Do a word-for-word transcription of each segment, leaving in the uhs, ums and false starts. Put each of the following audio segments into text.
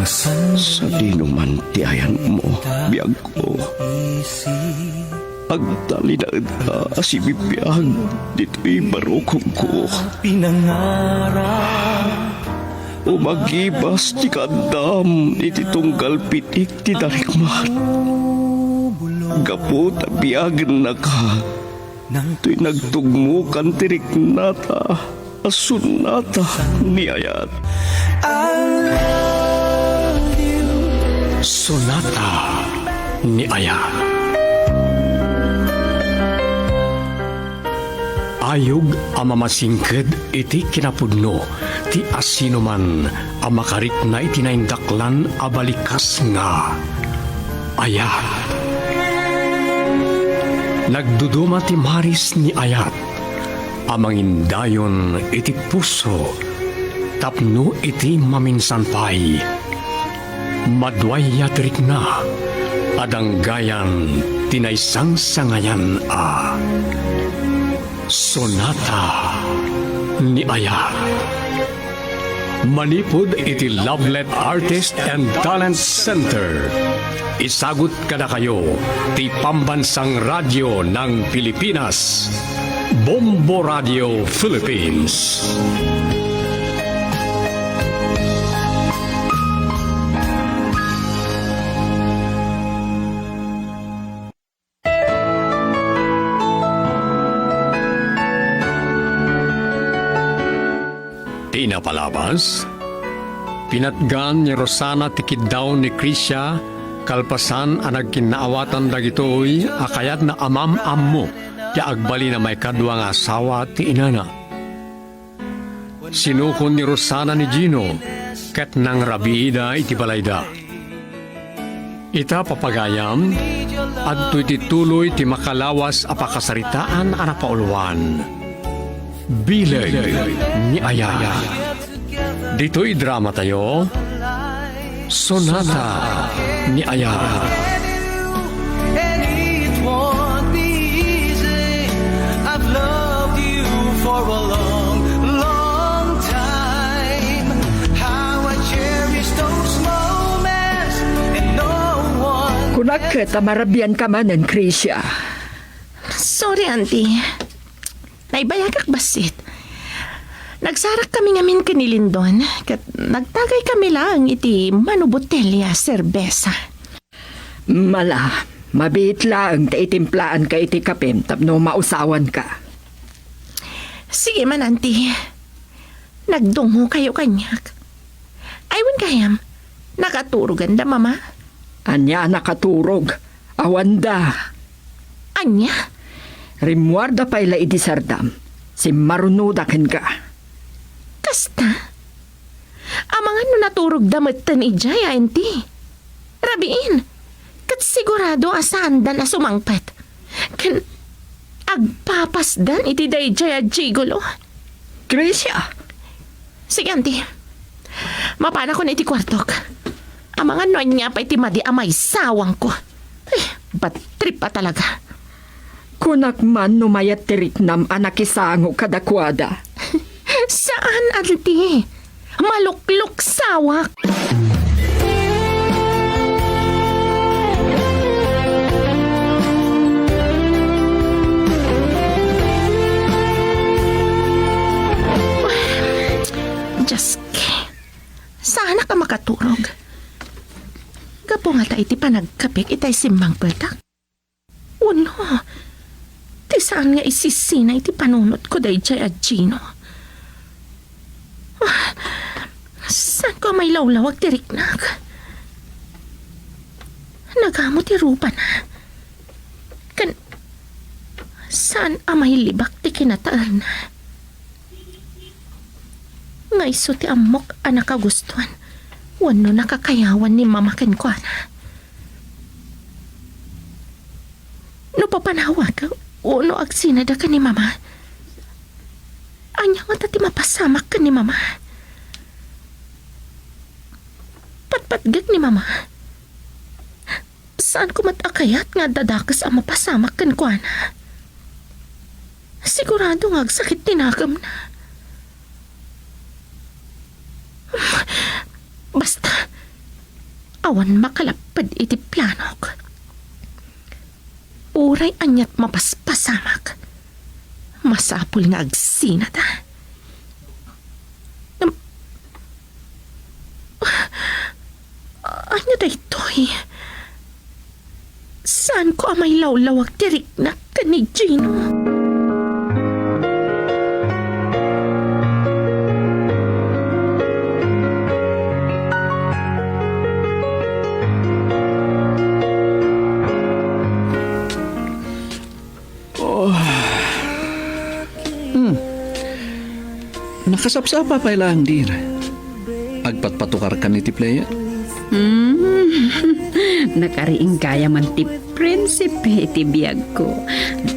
Sadino man ti ayanmo, biagko. Agtalinaedka a sibibiag ditoy barukomko. Umagibas ti kaaddam iti tunggal pitik ti darikmat. Gapu ta biagennaka, toy nagtugmokan ti riknata a sonata ni ayat. Sonata ni ayat. Ayog a mamasingked iti kinapudno ti asinoman a makarikna iti naindaklan a balikas nga ayat. Nagduduma ti maris ni ayat a mangindayon iti puso tapno iti maminsan pay, maduayat rikna a danggayan ti naisangsangayan a sonata ni ayat. Manipud iti Lovelet Artist and Talent Center, isagut kadakayo ti Pambansang Radyo ng Pilipinas, Bombo Radio Philippines. Ti napalabas, pinatgan ni Rosana ti kiddaw ni Crisia kalpasan a nagkinnaawatan dagitoy a kayatna a mam-ammo ti agbalin a maikadua nga asawa ti inana. Sinukon ni Rosana ni Gino ket nangrabiida iti balayda. Ita, papagayam, adtoy ti tuloy ti makalawas a pakasaritaan a napauluan. Bileg ni Ayat. Ditoy dramatayo, Sonata ni Ayat. And it won't be easy. I've loved you for a long, long time. How I cherish those moments, and no one. Kunak ket a marabianka manen, Crisia. Sorry, Auntie. Naibayagak bassit. Nagsarak kami ngamin ken ni Lindon, ket nagtagay kami laeng iti mano botelya serbesa. Mala, mabiit laeng ta itimplaanka iti kapem tapno mausawanka. Sige man, Auntie. Nagdungokayo kaniak. Ay, wen gayam, nakaturoganda, Mama? Ania a nakaturog? Awanda. Ania? Rimmuarda pay la idi sardam. Simmarunoda kenka. Kasta? Amangan no naturogda metten idiay, Auntie. Rabiin, ket sigurado a saandan a sumangpet. Ken agpapasdan iti daydiay a gigolo. Crisia! Sige, Auntie. Mapanakon iti kuartok. Amangan no ania pay ti madi a maisawangko. Ay, bad trip a talaga. Kunak man no mayat ti riknam a nakisango kadakuada. Saan, Auntie. Malukloksawak. Diyos ko. Saanak a makaturog. Gapu ngata iti panagkapik itay simmangpetak. Wenno, ti saan nga isisina iti panunotko daydiay a Gino. Ah, saanko a mailawlawag ti riknak? Nagamo ti rupana. Ken saan a mailibak ti kinataenna. Nga isu ti ammok a nakagustuan wenno nakakayawan ni Mama kenkuana. No papanawag wenno agsinada ken ni Mama, ania ngata ti mapasamak ken ni Mama? Patpatgek ni Mama. Saanko met a kayat nga adda dakes a mapasamak kenkuana. Sigurado nga agsakit ti nakemna. Basta, awan makalapped iti planok. Uray aniat mapaspasamak, masapul nga agsinata. Ngem, ania daytoy? Saanko a mailawlawag ti riknak ken ni Gino. Oh. Hmm. Nakasapsapa pay laeng, dear. Agpatpatukarkan iti player? Hmm. Nakariing gayam ti prinsipe iti biagko.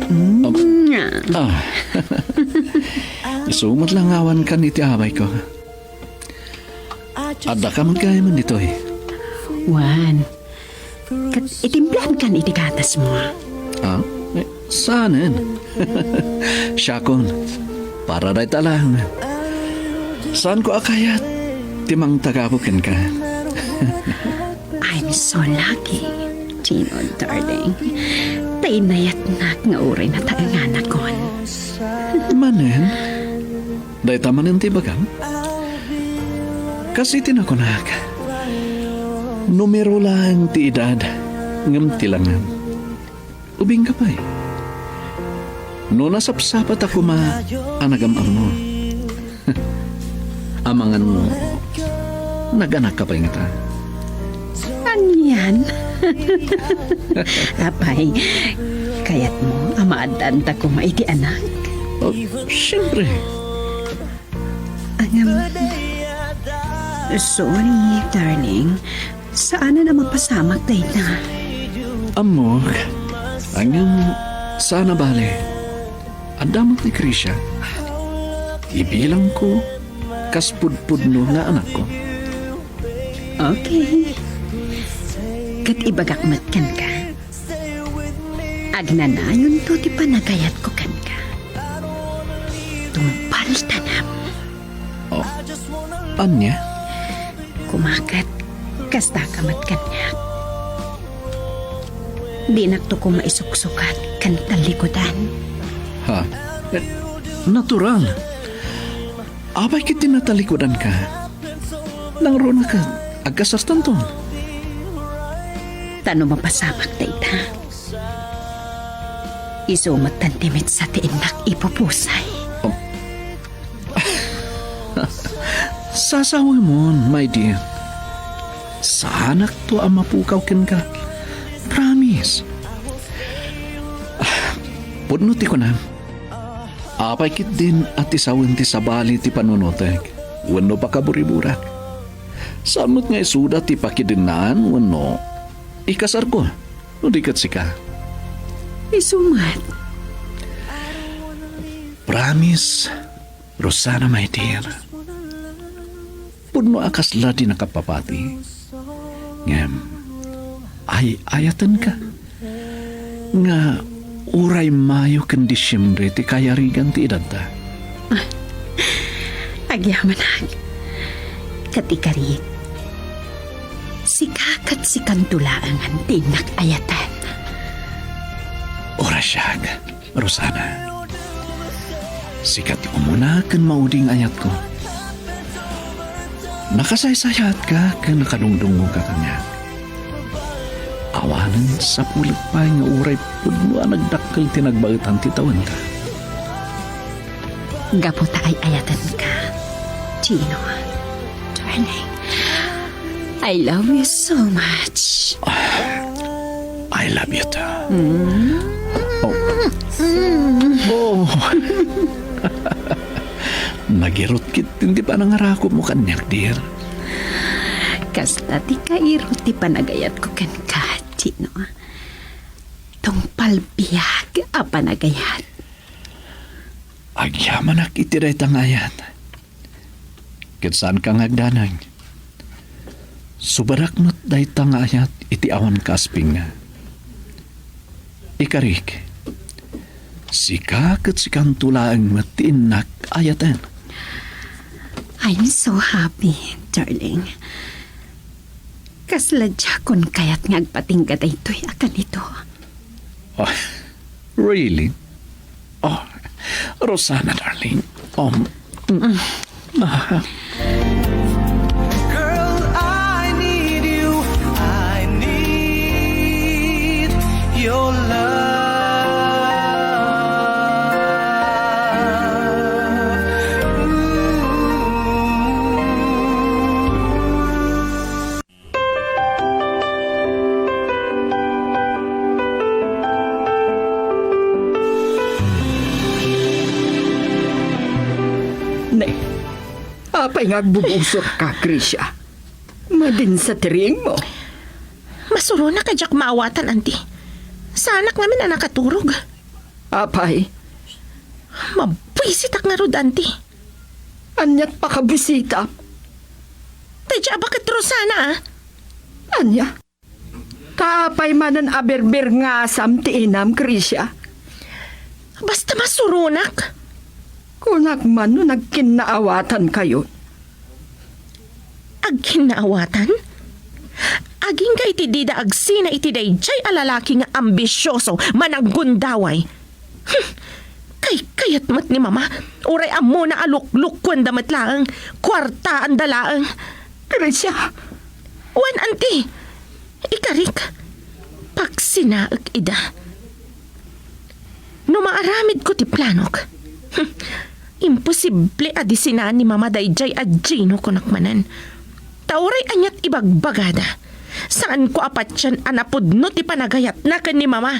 Mm. Ah. Isu met la nga awankan iti abayko. Addaka met gayam ditoy. Wen, ket itimplaankan iti gatasmo. Ah? Eh, saanen? Siakon, para dayta laeng. Saanko a kayat ti mangtagabu kenka. I'm so lucky, Gino, darling. Ta inayatnak nga uray nataenganakon. Manen? Dayta manen ti ibagam? Kas iti nakunak, numero laeng ti edad, ngem ti langam. Ubingka pay. No nasapsapata koma a nagam-ammo, amangan mo, naganakka pay ngata. Anian? Apay, kayatmo a maaddaanta koma iti anak? Oh, siempre. Ngem, sorry, darling. Saanen a mapasamak dayta. Ammok, ngem saan a bale. Adda met ni Krisha. Ibilangko kas pudpudno nga anakko. Okay. Ket ibagak met kenka. Agnanayonto ti panagayatko kenka. Tungpaltanem. Oh, ania? Koma ket, kastaka met kaniak. Dinakto koma isuksukat ken tallikudan. Ha? Eh, natural. Apay ket ti natalikudanka? Nangruna ket agkasartanton. Ta no mapasamak dayta, isu metten ti metsa ti innak ipupusay. Oh. Sasawemon, my dear. Saanakto a mapukaw kenka. Promise. Ah, pudno ti kunam. Apay ketdin a ti sawen ti sabali ti panunotek wenno pakaburiburak? Saan met nga isuda ti pakidennaan wenno ikasarko, no di ket sika? Isu met. Promise, Rosana, my dear. Pudno a kasla ti nakapapati. Ngem, ay-ayatenka nga uray Mayo ken Disiembre ti kayarigan ti edadta. Agyamanak. Ket ikarik, sika ket sikanto laengen ti innak ayaten. Ora siak. Rosana, sika ti umuna ken maudi nga ayatko. Nakasaysayaatka ken nakadungdungngoka kaniak. Awanen sapulek pay nga uray pudno a nagdakkel ti nagbaetan ti tawenta. Gapu ta ay-ayatenka, Gino, darling. I love you so much. I love you too. Mm. Oh. Oh. Nagirot ketdin ti panangarakupmo kaniak, dear. Kasta ti kairot ti panagayatko kenka, Gino. Tungpal biag a panagayat. Agyamanak iti dayta nga ayat. Ket saanka nga agdanag. Subarak met dayta nga ayat iti awan kaaspinga. Ikarik, sika ket sikanto laeng met ti innak ayaten. I'm so happy, darling. Kasla diakon kayat nga agpatingga daytoy a kanito. Oh, really? Oh, Rosana, darling. Um, mm, ah. Girl, I need you. I need your love. Ooh. Ne, apay nga agbubusor ka, Krisha? Madinsa ti riingmo. Masuronak a diak maawatan, anti. Saanak ngamin a nakaturog. Apay? Mabwisitak ngarud, anti. Aniat pakabuisitam? Daydiay a baket, Rosana, a. Ania? Ta apay manen a birbirngasam ti inam, Krisha? Basta masuronak. Kunak man no nagkinnaawatankayon. Agkinnaawatan? Agingga iti dida agsina iti daydiay a lalaki nga ambisioso, mananggundaway. Hmm. Kaykayat met ni Mama, uray ammona a luklukkuanda met laeng, kuartaanda laeng. Gracia! Wen, anti, ikarik, pagsinaek ida. No maaramidko ti planok, hmm, imposible a disinaan ni Mama daydiay a Gino, kunak manen. Ta uray aniat ibagbagada, saanko a patien a napudno ti panagayatna ken ni Mama.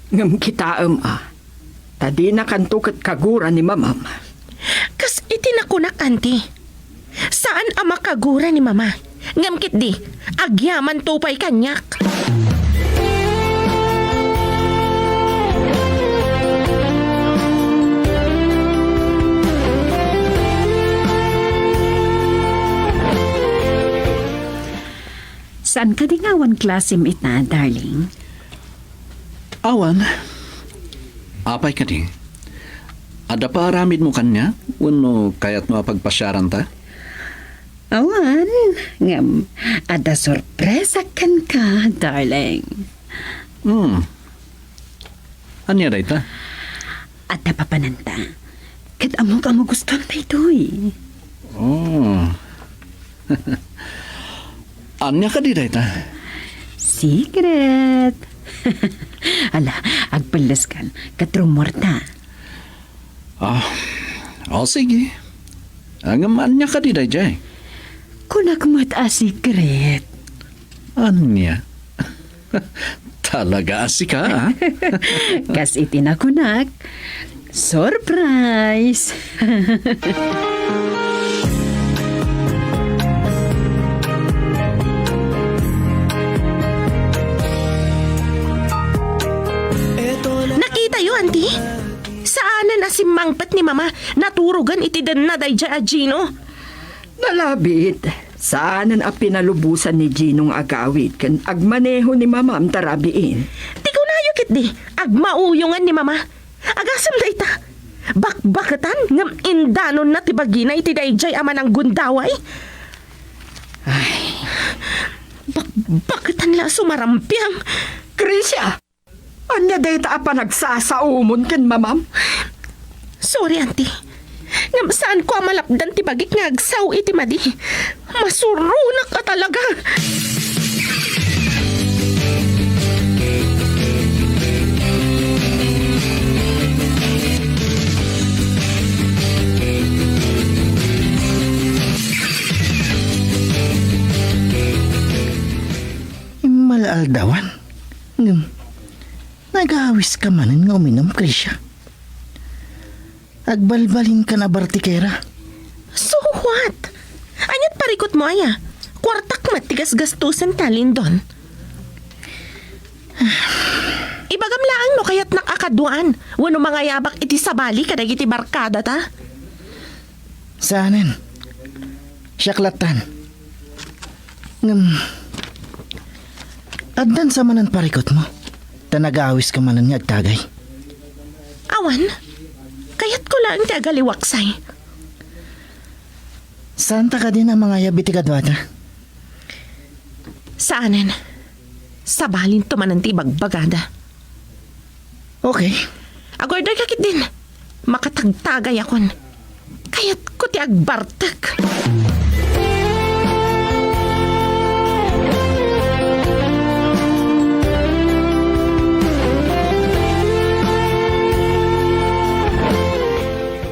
Ngem kitaem a, ta dinakanto ket kagura ni Mamam. Kas iti nakunak, anti, saan a makagura ni Mama. Ngem ketdi, agyamanto pay kaniak. Saan kadi nga awan klasem ita, darling? Awan. Apay kadi? Adda paaramidmo kaniak wenno kayatmo a pagpasiaranta? Awan, ngem adda sorpresa kenka, darling. Hmm. Ania dayta? Adda papananta. Ket ammok a magustuam daytoy. Oh. Ania kadi dayta? Secret. Ala, agpelleskan, ket rummuarta. Ah, o sige. Ngem ania kadi daydiay? Kunak met a secret. Ania? Talaga a sika, a? Kas iti nakunak, surprise! Nakitayo, anti? Saanen a simmangpet ni Mama, naturogen iti denna daydiay a Gino. Nalabit, saanen a pinalubosan ni Gino nga agawid ken agmaneho ni Mamam ta rabiin. Ti kunayo ketdi, agmauyongan ni Mama. Agasem dayta. Bakbaketan ngem indanonna ti bagina iti daydiay a mananggundaway. Ay. Bakbaketan la a sumarampiang. Gracia! Ania dayta a panagsasaomon ken Mamam? Sorry, anti. Ngem saanko a malapdan ti bagik nga agsao iti madi. Masuronak a talaga. Immal-aldawan. Ngem, nagawiska manen nga uminum, Krisha? Agbalbalinkan a bartikera. So what? Aniat parikutmo aya? Kuartak met ti gasgastusen ta, Lindon. Ibagam laeng no kayatnak a kaduaan wenno mangayabak iti sabali kadagiti barkadata. Saanen. Siak lattan. Ngem, addan sa manen parikutmo, ta nagawiska manen nga agtagay. Awan, kayatko laeng ti agaliwaksay. Saanta kadin a mangayab iti kaduata? Tanen, sabalinto manen ti ibagbagada. Okay. Agorder ka ketdin. Makatagtagayakon. Kayatko ti agbartek.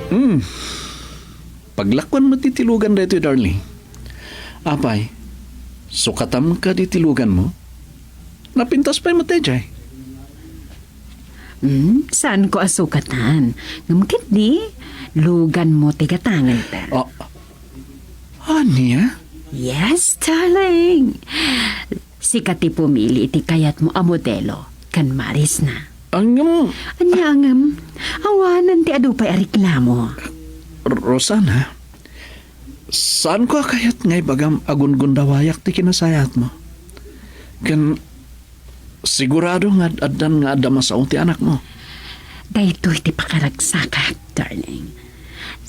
Hmm. Paglakuan met ti tilugan daytoy, darling. Apay, sukatam kadi ti luganmo? Napintas pay met daydiay. Hmm, saanko a sukatan. Ngem ketdi, luganmo ti gatangenta. Ah, ania? Yes, darling. Sika ti pumili iti kayatmo a modelo ken marisna. Ngem, ania ngem? Awanen ti adu pay a reklamo. Rosana, saanko a kayat nga ibagam a gungundawayak ti kinasayaatmo. Ken sigurado nga ad-addan nga adda masao ti anakmo. Daytoy ti pakaragsakak, darling.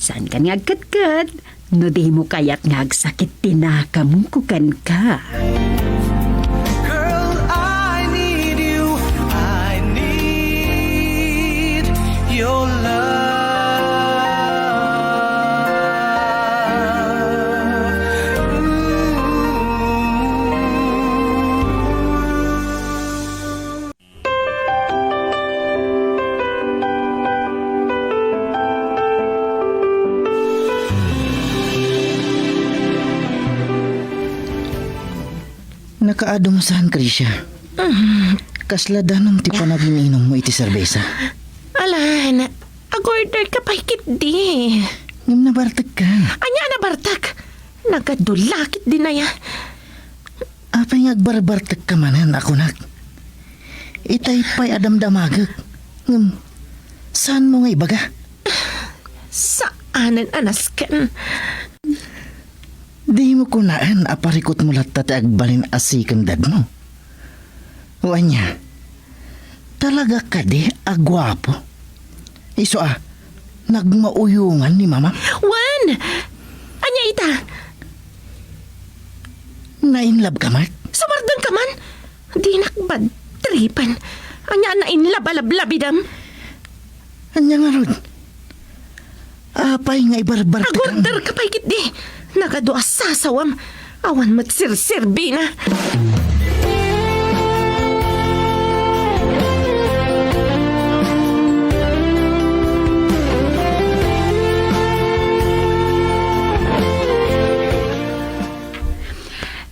Saankan nga agkedked no dimo kayat nga agsakit ti nakemko kenka. Girl, I need you. I need your love. Ooh. Nakaadum saan, Krisha? Mm. Kasla danum ti panagin-inummo iti serbesa? Alan, agorder ka pay ketdi. Ngem nabartek ka. Ania a nabartek? Nagadu la ketdin aya. Apay nga agbarbartek ka manen a kunak? Itay pay a damdamagek. Ngem, saanmo nga ibaga? Saanen a nasken. Dimo kunaen a parikutmo latta ti agbalin a sikendedmo? O ania, talaga kadi a guapo? Isu a, nagmauyongan ni Mama. Wen! Ania ita? Na-in love ka met? Sumardeng ka man? Dinak bad tripan. Ania na-in love a lablabidem? Ania ngarud? Apay nga ibarbartek? Agorder ka pay ketdi. Nagadu a sasawam. Awan met serserbina.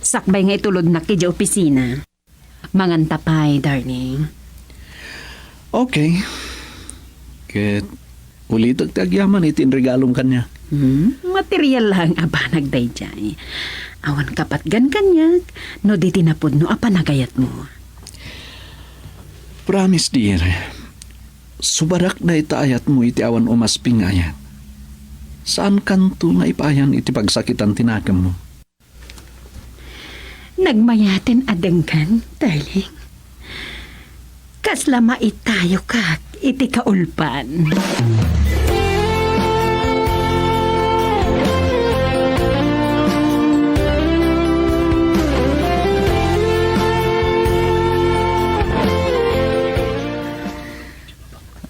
Sakbay nga itulodnak idiay opisina. Manganta pay, darling. Okay. Ket ulitek ti agyaman iti inregalom kaniak. Hmm, material laeng a banag daydiay. Awan kapatgan kaniak no di ti napudno a panagayatmo. Promise, dear. Subarak dayta ayatmo iti awan umasping nga ayat. Saankanto nga ipaayan iti pagsakitan ti nakemmo. Nagmayaten a denggen, darling. Kasla maitayokak iti kaulpan.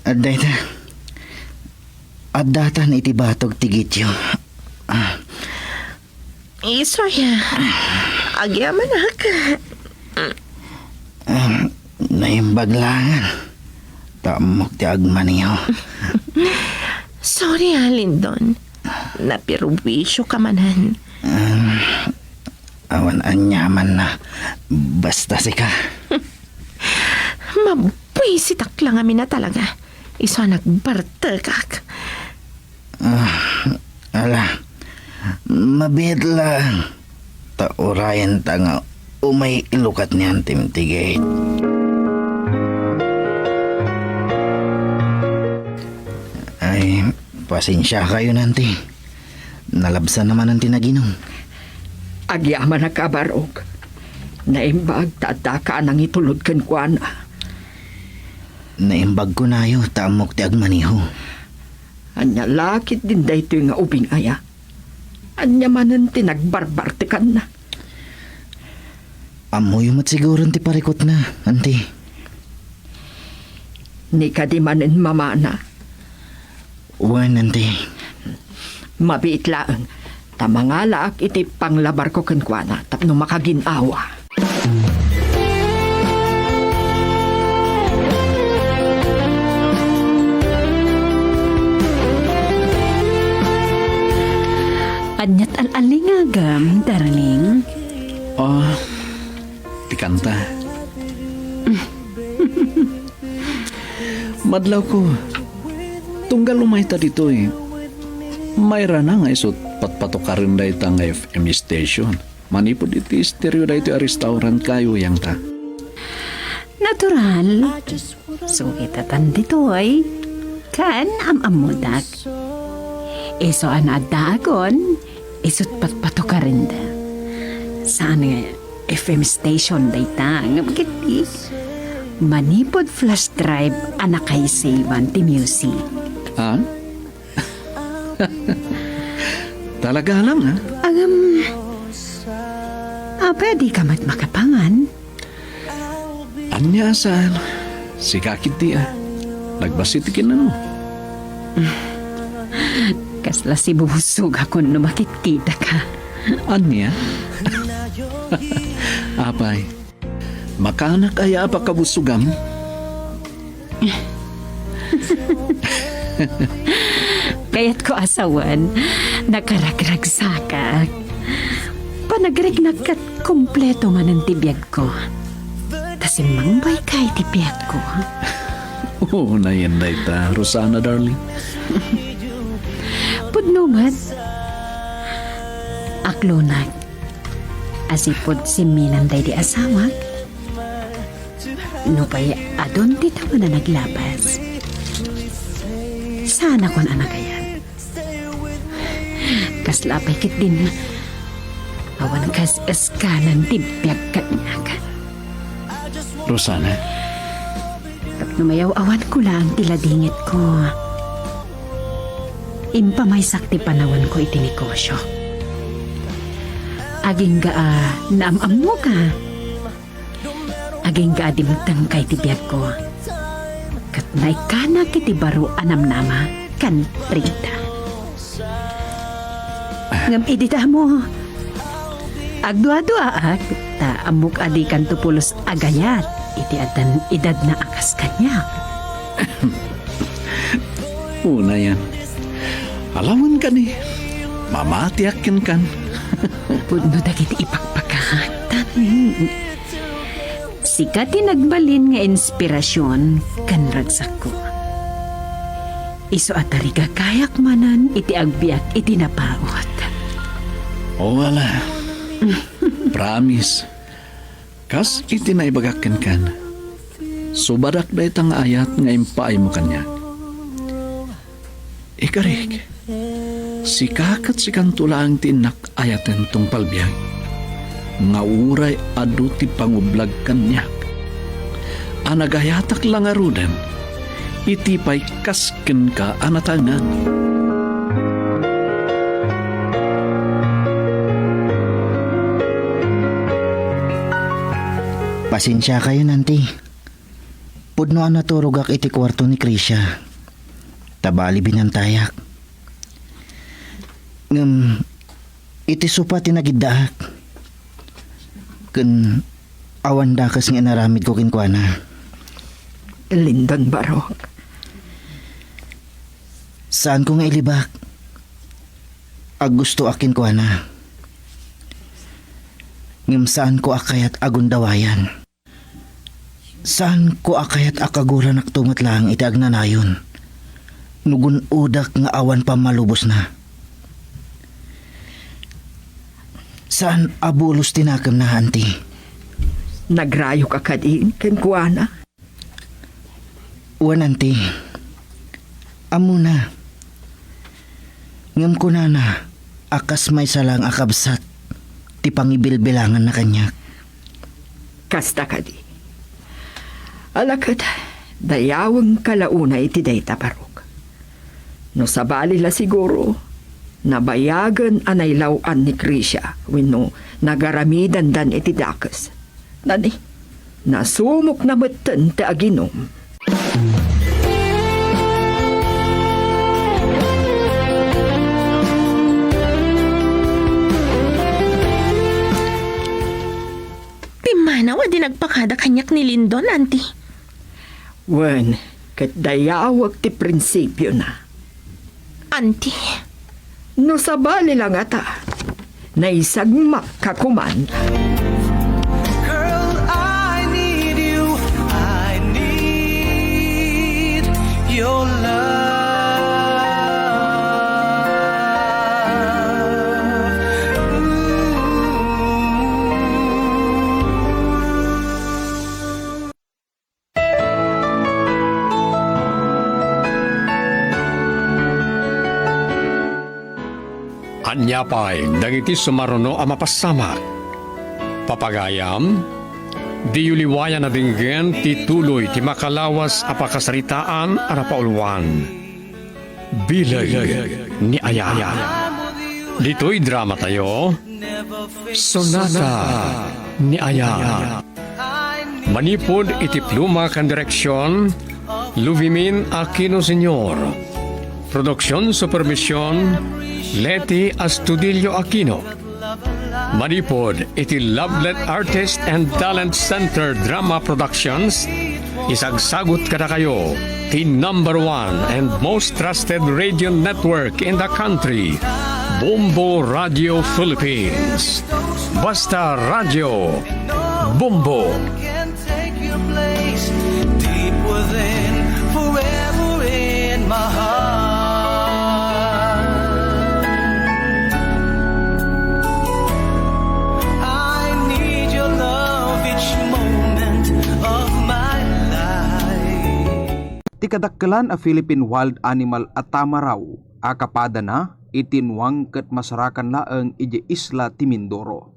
Adda ita. Addatan iti batog ti gityo. Ah. Isu aya. Agyamanak. Ah, naimbag laeng. Ta ammok ti agmaneho. Sorry, ah, Lindon. Naperwisyo ka manen. Ah, awan aniamanna. Basta sika. Mabwisitak la ngamin a talaga. Isu a nagbartekak. Ah, ala, mabiit laeng. Ta urayenta nga umay ilukat ni Antim ti gate. Ay, pasensiakayo, Nanti. Nalabsan na manen ti naginum. Agyamanak a barok. Naimbag ta addaka a nangitulod kenkuana. Naimbag kunayo ta ammok ti agmaneho. Ania la ketdin daytoy nga ubing aya? Ania manen ti nagbarbartekanna? Ammoyo met siguron ti parikutna, Auntie. Ni kadi manen mamana. Wen, Auntie. Mabiit laeng, ta mangalaak iti panglabarko kenkuana tapno makagin-awa. Ania't al-alingagam, darling? Ah, ti kanta. Madlawko, tunggal umayta ditoy, mairana nga isut' patpatukaren dayta nga F M station manipud iti estereo daytoy a restaurant kayuyangta. Natural. Sungitatan ditoy, ken am-ammodak. Isu a naaddaakon, isut' patpatukarenda. Saan nga F M station dayta, ngem ket manipud flash drive a nakaisiban ti music. Ha? Talaga lang, ha? Agam, apay a dika met makapangan? Ania a saan? Sika ketdi a. Nagbassit ti kinano. Kasla sibusogakon no makitkitaka. Ania? Apay, makaanak aya a pakabusogam? Kayatko a sawen, nakaragragsakak. Panagriknak ket kompleto manen ti biagko. Ta simmangbayka iti biagko. Unayen dayta, Rosana, darling. Pudno met. Aklonak. Asipud simminan daydi asawak. Nupay adun ti tawen a naglabas, saanakon a nagayat. Kasla pay ketdin awan kas-eskanan ti biag kaniak. Rosana. Tapno mayaw-awanko laeng ti ladingitko, impamaysak ti panawanko iti negosio. Agingga a naam-ammoka. Agingga a dimtengka iti biagko, ket naikkanak iti baro a namnama ken Rita. Ngem idi damo, agduaduaak, ta ammok a dikanto pulos a gayat iti addan edadna a kas kaniak. Unayen. Alawen kadi, mamatiak kenkan. Pudno dagiti ipakpakak, darling. Sika ti nagbalin nga inspirasyon ken ragsakko. Isu a tarigagayak manen iti agbiag iti napaut. O, ala. Promise. Kas iti naibagak kenkan, subadak dayta nga ayat nga impaaymo kaniak. Ikarik, sika ket sikanto laeng ti innak ayaten tungpal biag, nga uray adu ti pangublag kaniak, a nagayatak la ngaruden iti pay kas kenka a natangan. Pasensiakayon, Auntie. Pudno a naturogak iti kuarto ni Krisha. Ta bali binantayak. Ngem iti sofa ti nagiddaak. Ken awan dakes nga inaramidko kenkuana. Lindon, Barok. Saanko nga ilibak. Aggustoak kenkuana. Ngem saanko a kayat a gundawayan. Saanko a kayat a kaguranakto met laeng iti agnanayon no gun-odak nga awan pammalubosna. Saan a bulos ti nakemna, Auntie. Nagrayoka kadi kenkuana? Wen, Auntie. Ammona. Ngem kunana a kas maysa laeng a kabsat ti pangibilbilanganna kaniak. Kasta kadi. Ala ket, dayawengka la unay iti dayta, Barok. No sabali la siguro, nabayagen a nailaw-an ni Krisha wenno nagaramidandan iti dakes. Nani, nasumokna metten ti aginum. Pimmanaw a di nagpakada kaniak ni Lindon, Auntie. Wen, ket dayawek ti prinsipiona. Auntie. No sabali la ngata, naisagmak ka koman. Girl, I need you. I need your love. Ooh. Ania pay dagiti sumaruno a mapassamak? Papagayam, diyo liwayan a denggen ti tuloy ti makalawas a pakasaritaan a napauluan. Bileg ni Ayat. Ditoy dramatayo, Sonata ni Ayat. Manipud iti pluma ken direksion, Luvimin Aquino Senior. Produksion supervision, Leti Astudillo Aquino. Manipud iti Lovelet Artist and Talent Center Drama Productions, isagsagut kadakayo ti number one and most trusted radio network in the country, Bombo Radio Philippines. Basta Radio, Bombo. Take your place deep within, forever in my heart. I need your love each moment of my life. Ti kadakkelan a Philippine wild animal a tamaraw a kapadana iti nuang ket masarakan laeng idiay isla ti Mindoro.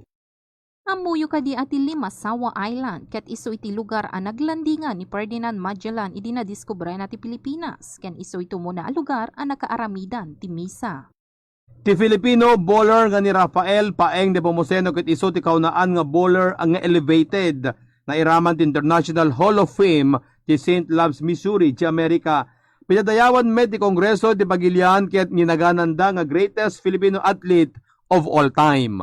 Ammoyo kadi a ti Limasawa Island ket isu iti lugar a naglandingan ni Ferdinand Magellan idi nadiskubrena ti Pilipinas, ken isu iti umuna a lugar a nakaaramidan ti misa. Ti Filipino bowler nga ni Rafael Paeng Nepomuceno ket isu ti kaunaan nga bowler a nga elevated nairaman ti International Hall of Fame ti Saint Louis, Missouri, ti Amerika. Pinadayawan met ti Kongreso ti pagilian ket nginagananda nga greatest Filipino athlete of all time.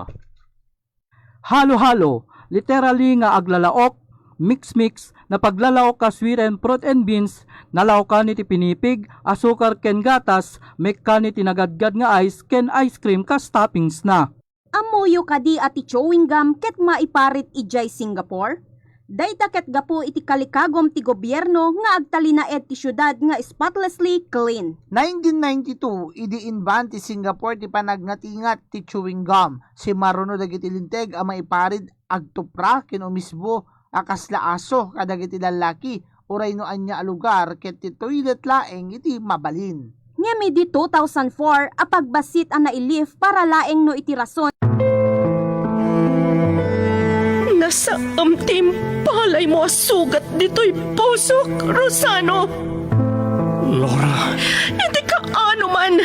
Halo-halo, literally nga aglalaok, mix-mix, napaglalaok a sweet and fruit and beans, nalaokan iti pinipig, asukar ken gatas, mekkan iti nagadgad nga ice ken ice cream kas toppings na. Ammoyo kadi a ti chewing gum ket maiparit idiay Singapore? Dayta ket gapu iti kalikagum ti gobierno nga agtalinaed ti siudad nga spotlessly clean. Nineteen ninety-two, idi inban ti Singapore ti panagnatingat ti chewing gum, simaruno dagiti linteg a maiparit agtupra ken umisbo a kasla aso kadagiti lallaki uray no ania a lugar ket ti toilet laeng iti mabalin. Ngem idi two thousand four a pagbassit a nailif para laeng no iti rason. Nasaem ti impalaymo a sugat ditoy pusok, Rosano. Laura. Iti kaano man,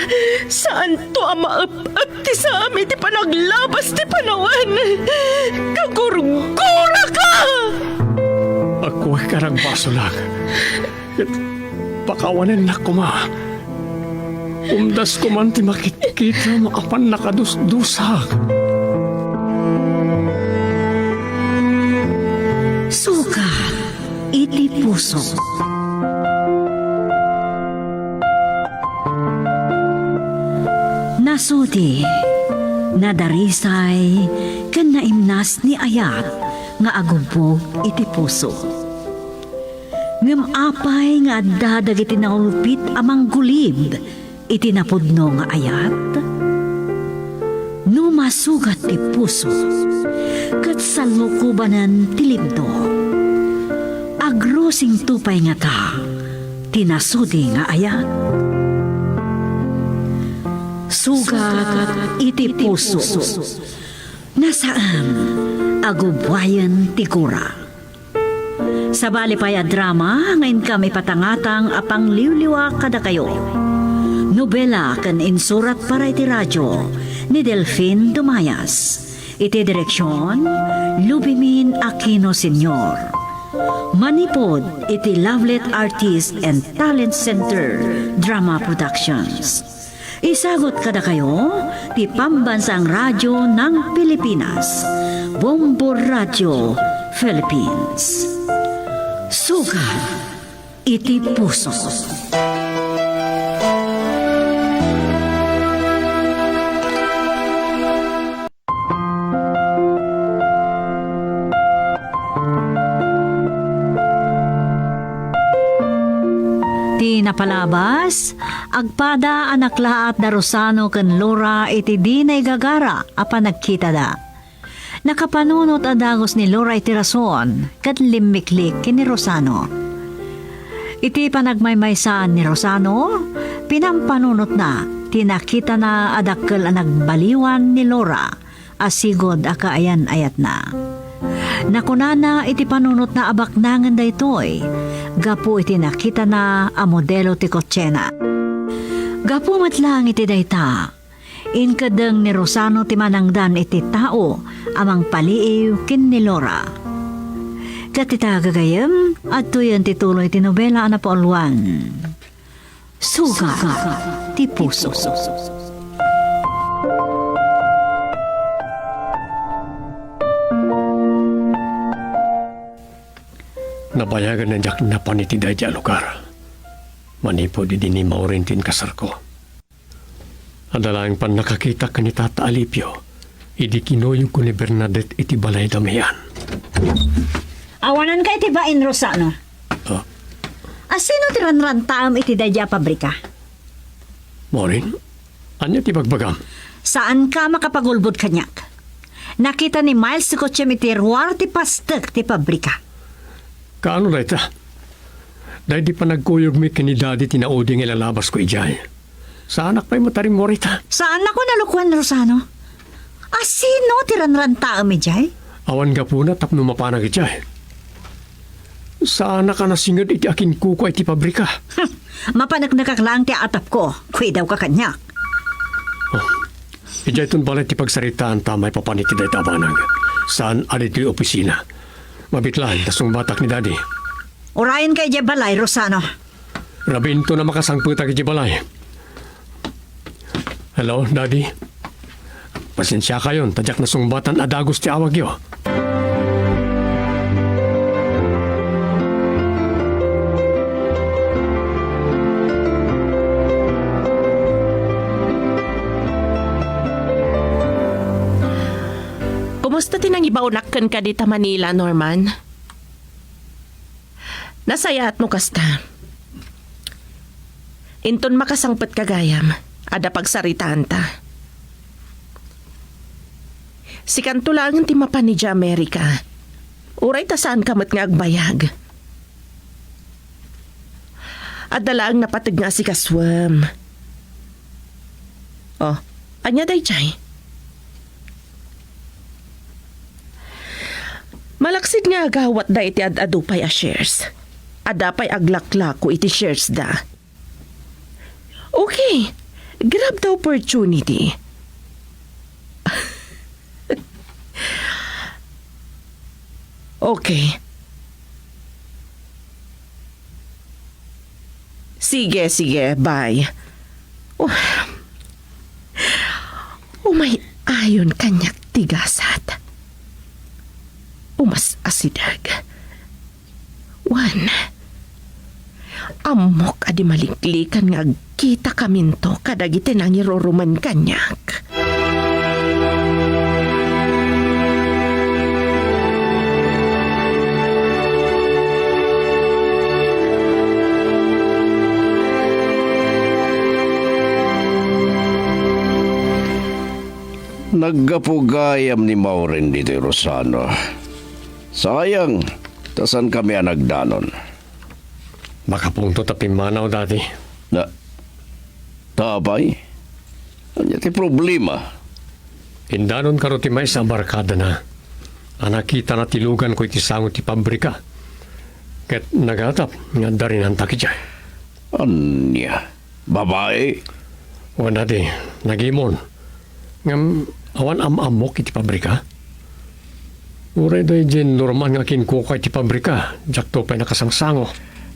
saanto a maep-ep ti saam iti panaglabas ti panawen. Kagurguraka! Agkuek a nagbasolak. Ket pakawanennak koma. Umdasko man ti makitkitam a pannakadusdusak. Sugat iti puso. Nasudi, nadarisay, ken naimnas ni Ayat nga agubbog iti puso. Ngem apay nga adda dagiti naulpit a manggulib iti napudno nga ayat? No masugat ti puso ket salukobanen ti libno, agrusingto pay ngata ti nasudi nga ayat? Sugat iti puso. Nasaem a gubbuayen ti gura. Sabali pay a drama nga inkam ipatangatang a pangliwliwa kadakayo. Nobela ken insurat para iti radio ni Delfin Dumayas. Iti direksyon, Lubimin Aquino Senior. Manipud iti Lovelet Artist and Talent Center Drama Productions. Isagut kadakayo ti Pambansang Radyo ng Pilipinas, Bombo Radio Philippines. Sugat iti puso. Ti napalabas, agpada a naklaat da Rosano ken Laura iti di naigagara a panagkitada. Nakapanunot a dagus ni Laura iti rason ket limmiklik ken ni Rosano. Iti panagmaymaysa ni Rosano, pinampanunotna ti nakitana a dakkel a nagbaliwan ni Laura a sigud a kaayan-ayatna. Nakunana iti panunotna a baknangen daytoy gapu iti nakitana a modelo ti kotsena. Gapu met laeng iti dayta, inkeddeng ni Rosano ti manangdan iti tao a mangpaliiw ken ni Laura. Ket ita, gagayyem, adtoyen ti tuloy ti nobela a napauluan. Sugat ti puso. Nabayagen a diak napan iti daydi a lugar. Manipud idi ni Maureen ti inkasarko. Adda laeng pannakakitak ken ni Tata Alipio idi kinuyogko ni Bernadette iti balay Damian. Awananka iti bain, Rosano. Ah. Asino ti ranrantaem iti daydi a pabrika? Maureen, ania ti bagbagam? Saanka makapagulbod kaniak. Nakita ni Miles ti kotsem iti ruar ti pastek ti pabrika. Kaano dayta? Daydi panagkuyogmi ken ni Daddy ti naudi nga ilalabasko idiay. Saanak pay matarimmuar ita. Saannakon a lukoen, Rosano. Asino ti ranrantaem idiay? Awan gapuna tapno mapanak idiay. Saanak a nasinged iti akinkukua iti pabrika. Hmm, mapaneknekak laeng ti atapko. Kuidawka kaniak. Oh, idiayton balay ti pagsaritaanta maipapan iti dayta a banag. Saan a ditoy opisina. Mabitlaan, nasungbatak ni Daddy. Urayenka idiay balay, Rosano. Rabiinton a makasangpetak idiay balay. Hello, Daddy. Pasensiakayon, ta diak nasungbatan a dagus ti awagyo. Kumusta ti nangibaonak kenka dita Manila, Norman? Nasayaat no kasta. Inton makasangpetka gayam, adda pagsaritaanta. Sikanto laengen ti mapan idiay Amerika. Uray ta saanka met nga agbayag. Adda laeng napateg nga asikasuem. Oh, ania daydiay? Malaksid nga agawatda iti ad-adu pay a shares. Adda pay aglaklako iti shares da. Okay, grab the opportunity. Okay. Sige, sige, bye. Oh. Umay-ayon kaniak ti gasat. Umas-asideg. Wen, ammok a di maliklikan nga agkitakaminto kadagiti nangirurumen kaniak. Naggapu gayam ni Maureen ditoy Rosano. Sayang, ta saankami a nagdanon. Makapunto ta pimmanaw, Daddy. Na, ta apay? Ania ti problema? Indanon kano ti maysa a barkadana a nakitana ti luganko iti sango ti pabrika. Ket nagatap nga adda rinantak idiay. Ania? Babai? Wen, Daddy, nagimon. Ngem Awan am-ammok iti pabrika? Uray daydiay normal nga kinkuka iti pabrika, diakto pay nakasangsango.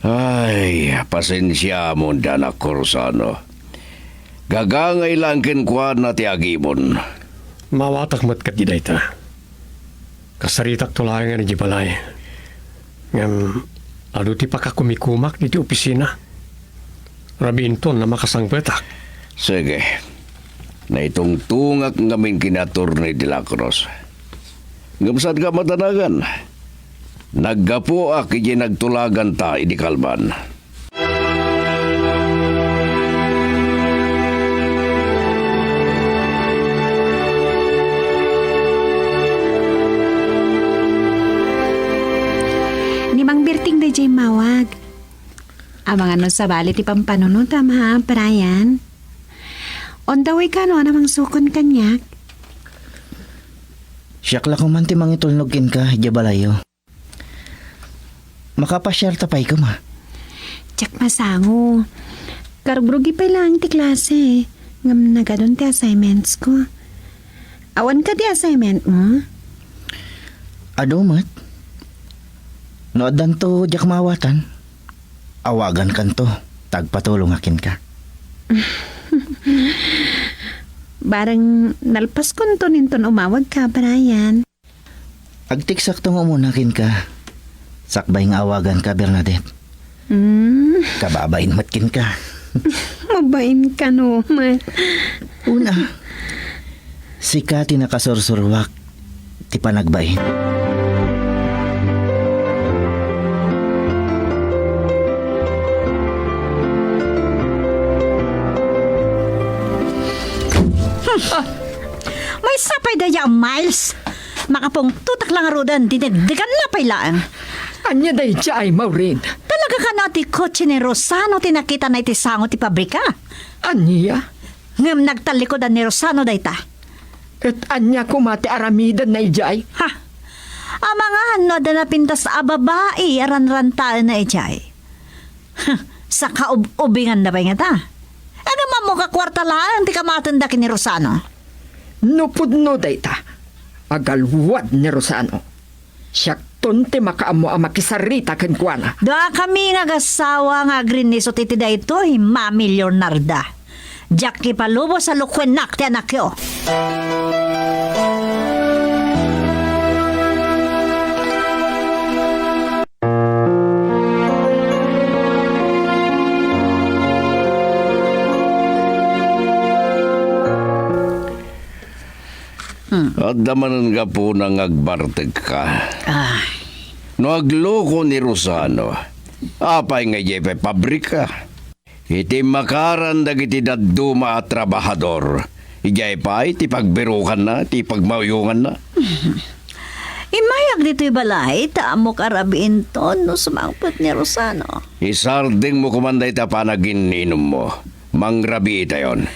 Ay, pasensiamon, anak ko, Rosano. Gagangay laeng kenkuana ti agimon. Maawatak met ketdi dayta. Kasaritakto laengen idiay balay. Ngem adu ti pakakumikumak iti opisina. Rabiinton a makasangpetak. Sige. Naitungtongak ngamin ken ni Attorney de la Cruz. Ngem saanka madanagan. Naggapuak idiay nagtulaganta idi kalban. Ni Mang Berting daydiay immawag. Amangan no sabali ti pampanunotam, ha, Brian? Unda way kano a namangsukon kaniak? Siak la koman ti mangitulnog kenka idiay balayyo. Makapasiarta pay koma. Diak masango. Karugrugi pay laeng ti klase. Ngem nagadun ti assignments ko. Awan kadi assignment mo? Adu met. No addanto diak maawatan, awagankanto ta agpatulongak kenka. Bareng nalpaskonton inton umawagka, Brian. Agteksakto nga umuna kenka. Sakbay nga awaganka, Bernadette. Hmm. Kababain met kenka. Mabain kano met. Una, sika ti nakasursuruak ti panagbain. Maysa pay dayta a Miles. Makapungtotak la ngaruden, dinegdeganna pay laeng. Ania daydiay, Maureen? Talaga kano a ti kotse ni Rosano ti nakitana iti sango ti pabrika? Ania? Ngem nagtallikudan ni Rosano dayta. Ket ania koma ti aramidenna idiay? Ha? Amangan no adda napintas a babai a ranrantaenna idiay. Huh, saka ub-ubinganna pay ngata. Ngem ammok a kuarta laeng ti kamatenda ken ni Rosano. No pudno dayta, agalwad ni Rosano. Siakton ti makaammo a makisarita kenkuana. Dakami nga agassawa nga agrinnisut iti daytoy, Mami Leonarda. Diak ipalubos a lukuennak ti anakyo. Hmm. Adda manen gapuna nga agbartegka. Ay. No agluko ni Rosano, apay nga idiay pay pabrika? Iti makaran dagiti dadduma a trabahador, idiay pay ti pagbirukanna, ti pagmauyonganna. Immayak ditoy balay, ta ammok a rabiinton no sumangpet ni Rosano. Isardengmo koman dayta panagin-inummo. Mangrabiitayon.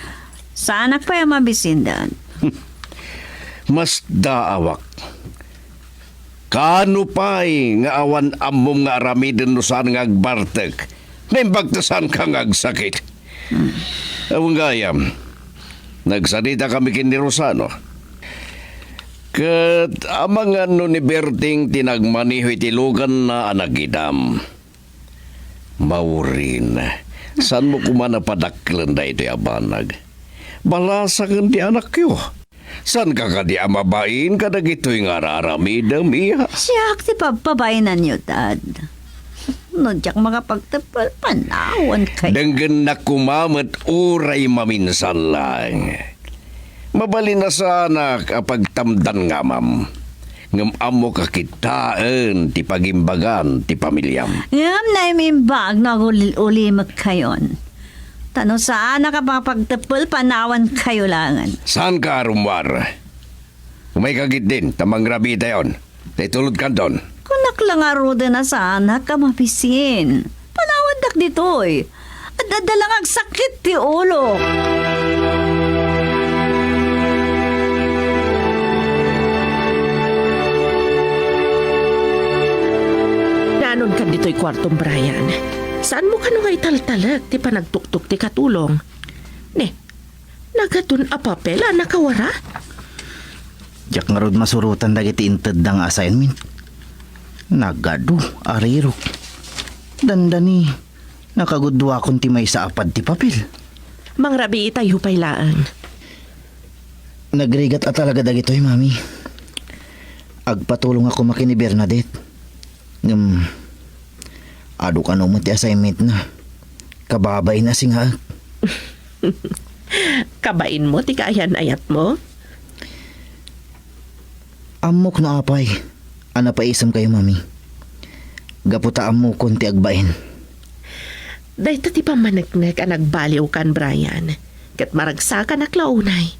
Saanak pay a mabisin, Dad. Masdaawak. Kano pay nga awan ammom nga aramiden no saan nga agbartek? Naimbag ta saanka nga agsakit. Hmm. Awan gayam, nagsaritakami ken ni Rosano. Ket amangan no ni Berting ti nagmaneho iti luganna a nagitam. Maureen, saanmo koma a padaklen daytoy a banag? Balasaken ti anakyo. Saanka kadi a mabain kadagitoy nga ar-aramidem, iha? Siak ti pabpabainanyo, Dad. No diak makapagteppel, panawankayo. Denggennak koma met uray maminsan laeng. Mabalin a saanak a pagtamdan nga amam, ngem ammok a kitaen ti pagimbagan ti pamiliam. Ngem naim-imbag no agul-ulimekkayon. Ta no saanak a makapagteppel, panawankayo laengen. Saanka a rummuar? Umayka ketdin ta mangrabiitayon. Ta itulodkanton. Kunak la ngaruden a saanak a mabisin. Panawandak ditoy. Ad-adda la nga agsakit ti ulok. Naanonkan ditoy kuartom, Brian? Saanmo kano nga italtalek ti panagtuktok ti katulong? Ne, nagadun a papel a nakawara? Diak ngarud masurotan dagiti intedda nga assignment. Nagadu, arirok. Dandani, nakagudduakon ti maysa a pad ti papel. Mangrabiitayo pay laeng. Nagrigat a talaga dagitoy, Mami. Agpatulong a koma ken ni Bernadette. Ngem, adu kano met ti assignmentna. Kababain a singaek. Kabainmo ti kaayan-ayatmo? Ammok no apay a napaisemkayo, Mami. Gapu ta ammokon ti agbain. Dayta ti pammaneknek a nagbaliwkan, Brian. Ket maragsakanak la unay.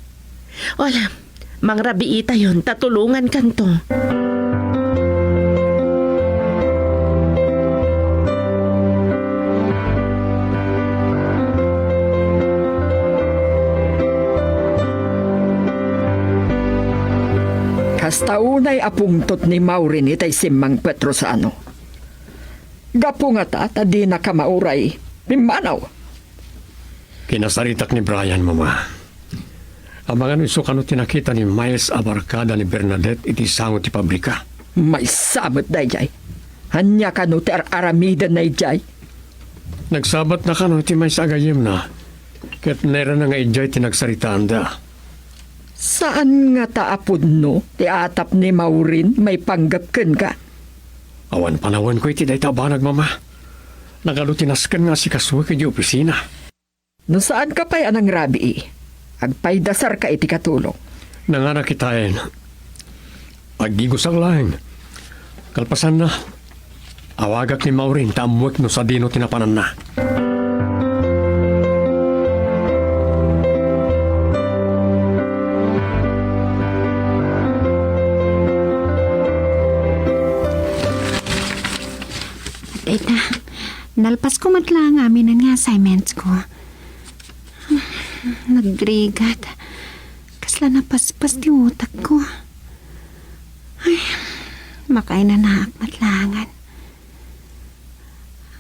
Wala, mangrabiitayon ta tulongankanto. Kasta unay a pungtot ni Maureen itay simmangpet, Rosano. Gapu ngata ta dinaka mauray, pimmanaw. Kinasaritak ni Brian, Mama. Amangan isu kano ti nakita ni Miles a barkada ni Bernadette iti sango ti pabrika. Maysa met daydiay. Ania kano ti ar-aramidenna idiay? Nagsabatna kano iti maysa a gayyemna, ket nairana nga idiay ti nagsaritaanda. Saan ngata a pudno ti atap ni Maureen maipanggep kenka? Awan panawenko iti dayta a banag, Mama. Nagadu ti nasken nga asikasuek idiay opisina. No saanka pay a nangrabii, agpaidasarka iti katulong. Nanganak kitaen. Aggigusak laeng. Kalpasanna, awagak ni Maureen ta ammoek no sadino ti napananna. Dayta, nalpasko met laeng amin nga assignments ko. Nagrigat. Kasla napaspas ti utak ko. Ay, makainanaak met laengen.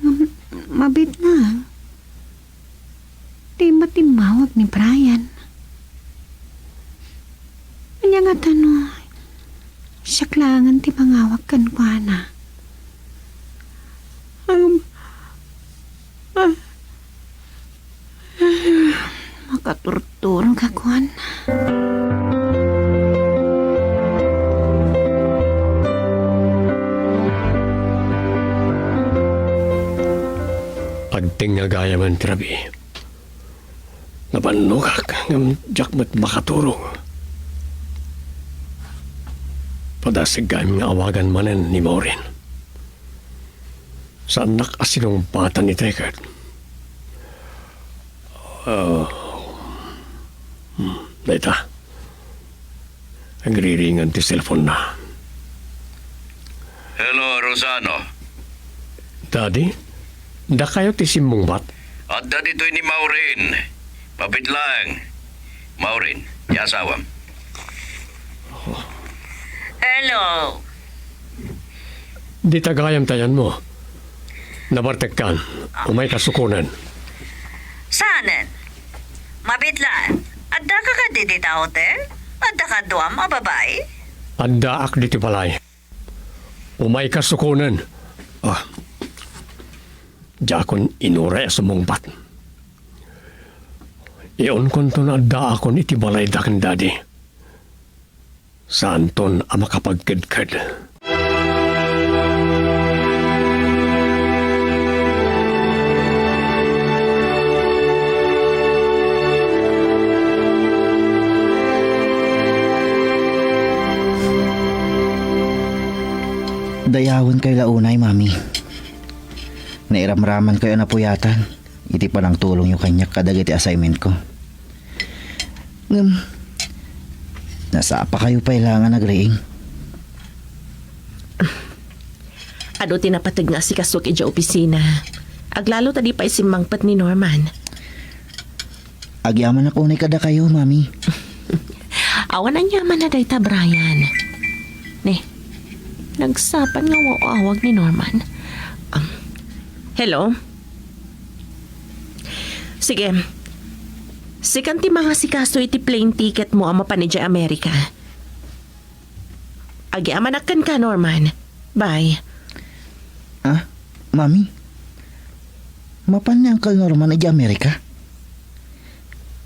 Ngem, mabit na. Di matimmawag ni Brian. Ania ngata no, siak laengen ti mangawag kenkuana. Ang, ah, makaturturog a kuan. Agtengnga gayam ti rabii. Nabannogak ngem diak met makaturog. Padasig gayam nga awagan manen ni Maureen. Saannak a sinungpatan iti ket. Ah, hmm, dayta. Agriringan ti cellphone-na. Hello, Rosano. Daddy, dakayo ti simmungbat? Adda ditoy ni Maureen. Mabit laeng. Maureen, ti asawam. Hello. Dita gayam ti ayanmo. Nabartekkan. Umayka sukonen. Saanen? Mabit laeng. Addaka kadi dita hotel? Adda kaduam a babai? Addaak diti balay. Umayka sukonen. Ah. Diakon inuray a sumungbat. Iunkonto no addaakon iti balayda ken Daddy. Saanton a makapagkedked. Dayawenkayo la unay, Mami. Nairamramankayo a napuyatan iti panangtulongyo kaniak kadagiti assignmentko. Ngem, nasapakayo pay la nga nagriing. Adu ti napateg nga asikasuek idiay opisina. Aglalo ta di pay simmangpet ni Norman. Agyamanak unay kadakayo, Mami. Awan aniaman a dayta, Brian. Ne, nagsapa nga aw-awag ni Norman. Um, hello? Sige. Sikan ti mangasikaso iti plane ticket mo a mapan idiay Amerika. Agyamanak kenka, Norman. Bye. Ah, Mami? Mapan ni Uncle Norman idiay Amerika?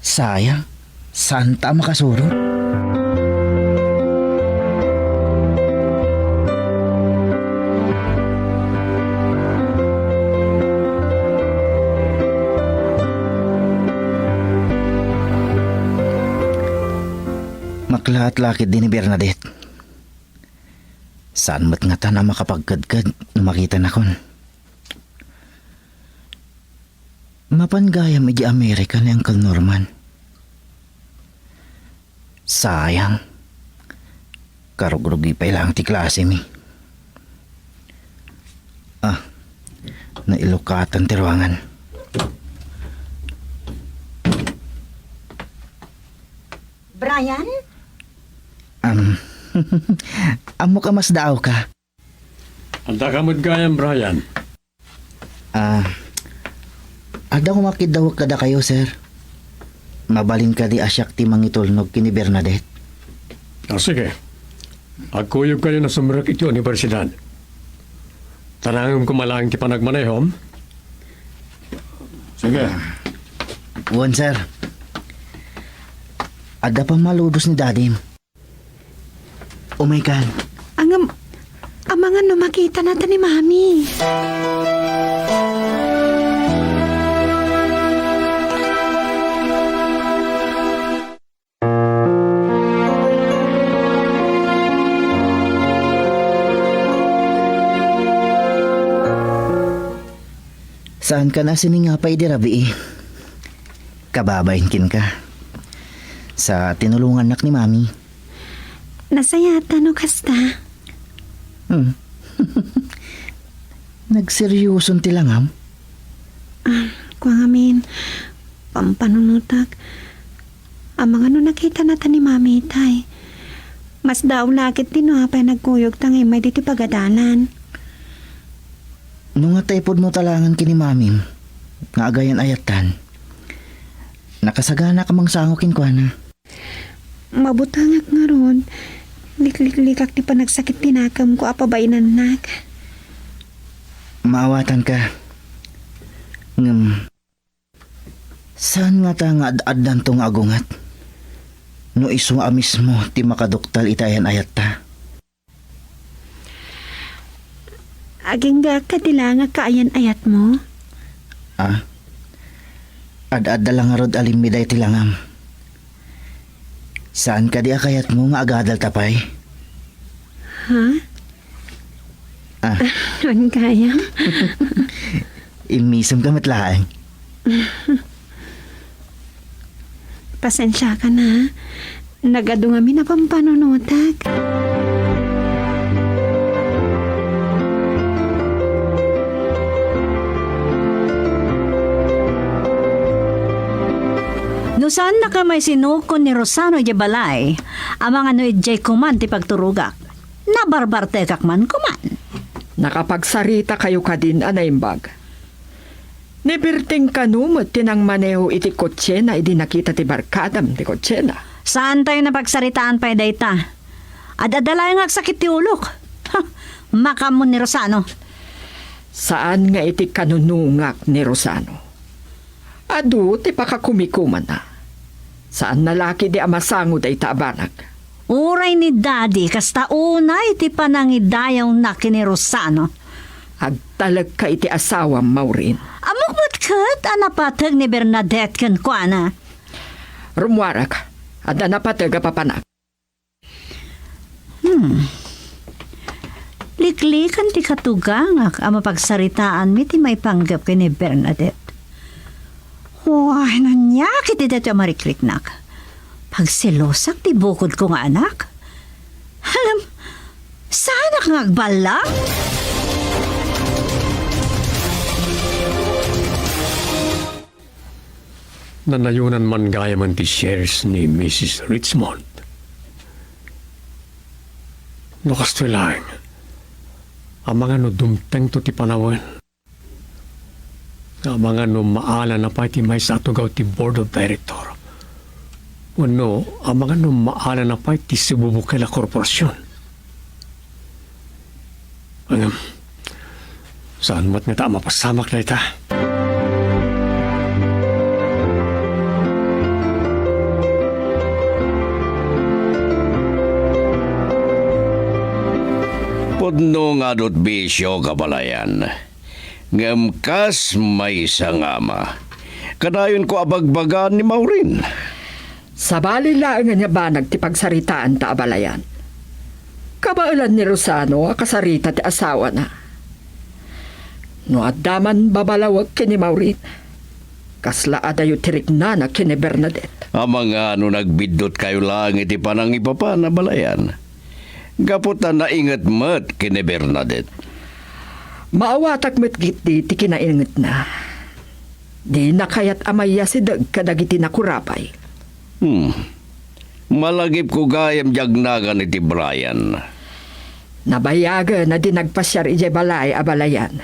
Sayang, saanta a makasurot. Maklaat la ketdi ni Bernadette. Saan met ngatan a makapagkedked no makitanakon. Mapan gayam idiay Amerika ni Uncle Norman. Sayang. Karugrugi pay laeng ti klasemi. Ah, nailukatan ti ruangan. Brian? Am, ammok a masdaawka. Addaka met gayam, Brian. Ah, adda koma kiddawek kadakayo, sir. Mabalin kadi a siak ti mangitulnog ken ni Bernadette? Ah, sige. Agkuyogkayon a sumrek iti universidad. Tarangem koma laeng ti panagmanehom. Sige. Wen, sir. Adda pammalubos ni Dadim. Umaykan. Ngem, amangan no makitanata ni Mami. Saankan a siningapa idi rabii. Kababain kenka. Sa tinulongannak ni Mami. Nasayaat no kasta. Hmm. Nagseryoson ti langam? Ah, kua ngamin, pampanunotak. Amangan no nakitanata ni Mami itay. Masdaaw la ketdi no apay nagkuyogta nga immay ditoy pagadalan. No nga taipudmo talagen ken ni Mamim nga agayan-ayattan, nakasaganaak a mangsango kenkuana. Mabutengak ngarud. Likliklikak ti panagsakit ti nakemko a pabainannak. Maawatanka. Ngem, saan ngata nga ad-addanto nga agunget no isu a mismo ti makaduktal iti ayan-ayatta? Aginggaak kadi la nga kaayan-ayatmo? Ah? Ad-adda la ngarud a limmi daytoy langam. Saan kadi a kayatmo nga agadalta pay? Ha? Ah. Awan gayam. Immisemka met laeng. Pasensiakan, ha? Nagadu ngamin a pampanunotak. No saannaka maisinuko ni Rosano idiay balay, amangan no idiay koman ti pagturogak. Nabarbartekak man koman. Nakapagsaritakayo kadin a naimbag. Ni Berting kano met ti nangmaneho iti kotsena idi nakita ti barkadam ti kotsena. Saantayo napagsaritaan pay dayta. Ad-adda laeng nga agsakit ti ulok. Ha, makaammo ni Rosano. Saan nga iti kanunungak ni Rosano. Adu ti pakakumikumanna. Saanna la ketdi a masango dayta a banag. Uray ni Daddy, kasta unay ti panangidayawna ken ni Rosano. Agtalekka iti asawam, Maureen. Ammok met ket a napateg ni Bernadette kenkuana. Rummuarek, adda napateg a papanak. Hmm. Liklikan ti katugangak a mapagsaritaanmi ti maipanggep ken ni Bernadette. Way, naniak iti daytoy a marikriknak. Pagselosak ti bukodko nga anak. Alam, saanak nga agballang? Nanayonan man gayamen ti shares ni Missus Richmond. No kastoy laeng, amangan no dumtengto ti panawen. Amangan no maalana pay ti maysa a tugaw ti board of director. Wenno, amangan no maalana pay ti Cebu Bukel a korporasion. Ngem, saan met ngata a mapasamak dayta? Pudno nga adut bisio, kabalayan. Ngem kas maysa nga ama, kadayonko a bagbagaan ni Maureen. Sabali laeng nga banag ti pagsaritaanta, abalayan. Kabaelan ni Rosano a kasarita ti asawana. No adda man babalawek ken ni Maureen, kasla adayo ti riknana ken ni Bernadette. Amangan no nagbiddutkayo laeng iti panangipapan, abalayan. Gapu ta nainget met ken ni Bernadette. Maawatak met ketdi ti kinaingetna. Dina kayat a mayasideg kadagiti nakurapay. Hmm. Malagipko gayam diay agnagan iti Brian. Nabayagen a di nagpasiar idiay balay, abalayan.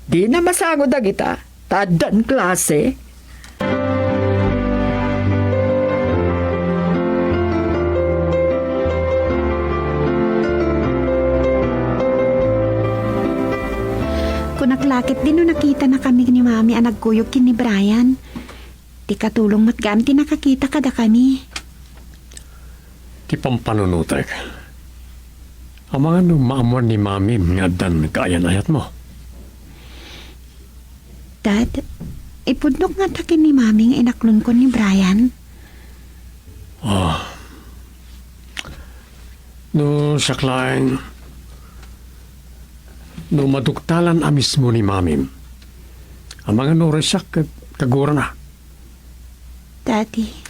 Dina masango dagita, ta addan klase. Kunak la ketdi no nakitanakami ni Mami a nagkuyog ken ni Brian. Ti katulong met gayam ti nakakita kadakami. Ti pampanunotek. Amangan no maammuan ni Mamim nga addan kaayan-ayatmo. Dad, ipudnok ngata ken ni Mami nga inaklonko ni Brian? Ah. No siak laeng, no maduktalan a mismo ni Mamim, amangan no uray siak ket kagurana. Daddy.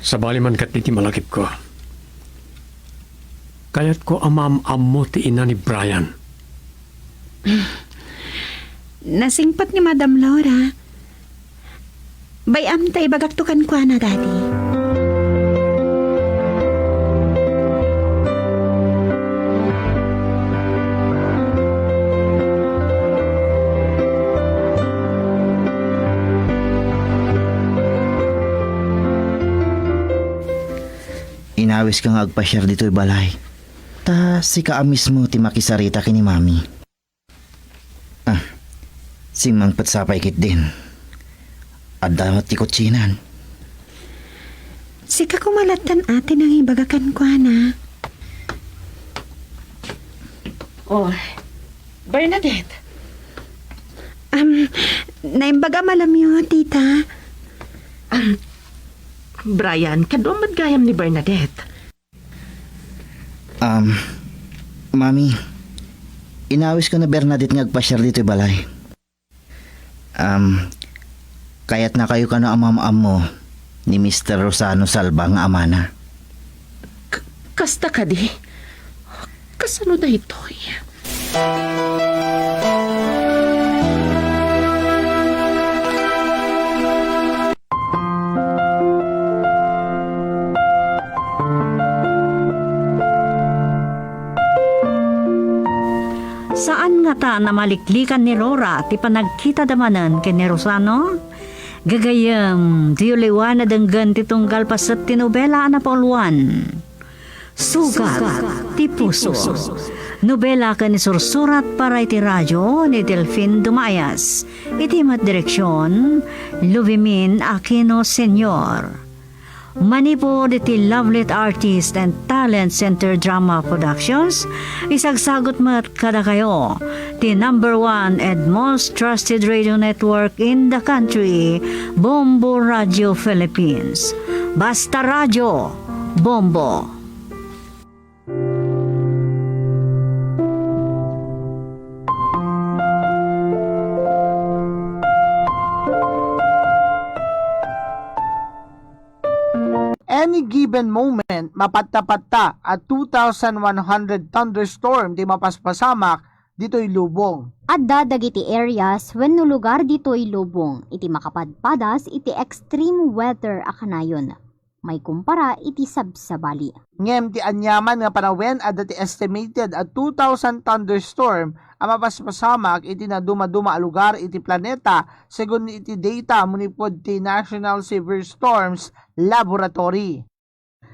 Sabali man ket iti malagipko. Kayatko a maam-ammo ti ina ni Brian. Nasingpet ni Madam Laura. Bay-am ta ibagakto kenkuana, Daddy. Inawiska nga agpasiar ditoy balay. Ta sika a mismo ti makisarita ken ni Mami. Ah, simmangpet sa pay ketdin. Adda met ti kutsinan. Sika koma lattan, ate, nangibaga kenkuana. Oh, Bernadette. Am, naimbag a malamyo, tita. Am, Brian, kaduam met gayam ni Bernadette. Um, Mami, inawisko ni Bernadette nga agpasiar ditoy balay. Um, kayatnakayo kano a maam-ammo ni Mister Rosano Salva nga amana. K-, kasta kadi? Kasano daytoy? Saan ngata a namaliklikan ni Rora ti panagkitada manen ken ni Rosano? Gagayyem, diyo liwan a denggen ti tunggal paset ti nobela a napauluan. Sugat ti Puso. Nobela ken isursurat para iti radio ni Delfin Dumayas. Iti met direksion, Lubimin Aquino Senior. Manipud iti Lovelet Artist and Talent Center Drama Productions, isagsagut met kadakayo ti number one and most trusted radio network in the country, Bombo Radio Philippines. Basta Radio, Bombo. Any given moment, mapatta-patta a two thousand one hundred thunderstorm ti mapaspasamak ditoy lubong. Adda dagiti areas wenno lugar ditoy lubong iti makapadpadas iti extreme weather a kanayon, maikumpara iti sabsabali. Ngem ti aniaman nga panawen, adda ti estimated a two thousand thunderstorm a mapaspasamak iti nadumaduma a lugar iti planeta, segun iti data manipud ti National Severe Storms Laboratory.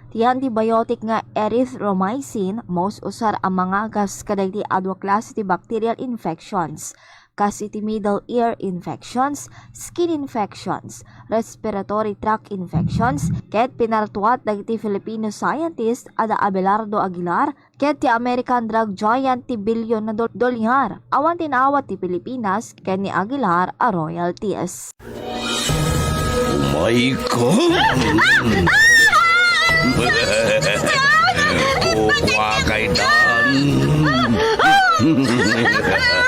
Ti antibiotic nga erythromycin, maus-usar a mangagas kadagiti adu a klase ti bacterial infections, kas iti middle ear infections, skin infections, respiratory tract infections, ket pinartuat dagiti Filipino scientist a da Abelardo Aguilar ket ti American drug giant ti bilyon na dol-, dolyar. Awan ti naawat ti Pilipinas ken ni Aguilar a royalties. Umayka! Kua kaytan!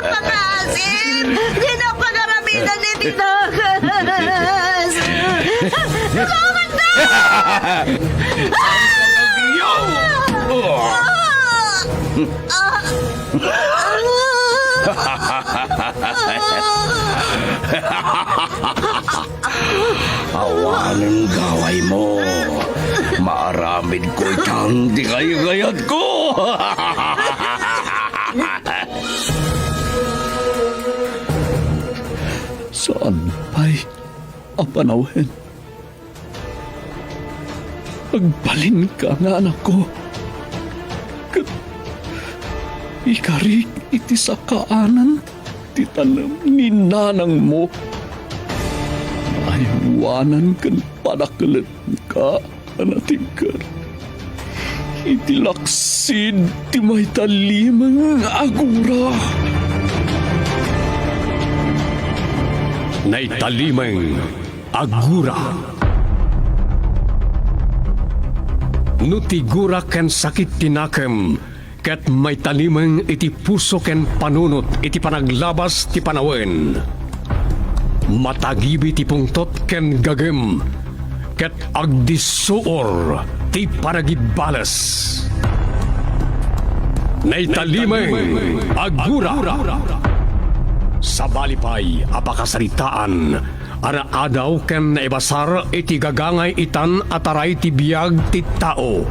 Makaasim! Dina pagaramidan iti dagas! Makaasim! Awanen gawaymo. Maaramidko itan ti kaykayatko. Saan pay a panawen. Agbalinka nga anakko, ket ikarik iti sakaanan ti tanem ni nanangmo. Aywanan ken padaklenka a natigker iti laksid ti maitalimeng a gura. Naitalimeng a gura. No ti gura ken sakit ti nakem ket maitalimeng iti puso ken panunot iti panaglabas ti panawen, matagibi ti pungtot ken gagem, ket agdissuor ti panagibbales. Naitalimeng a gura. Sabali pay a pakasaritaan a naadaw ken naibasar iti gagangay itan a taray ti biag ti tao.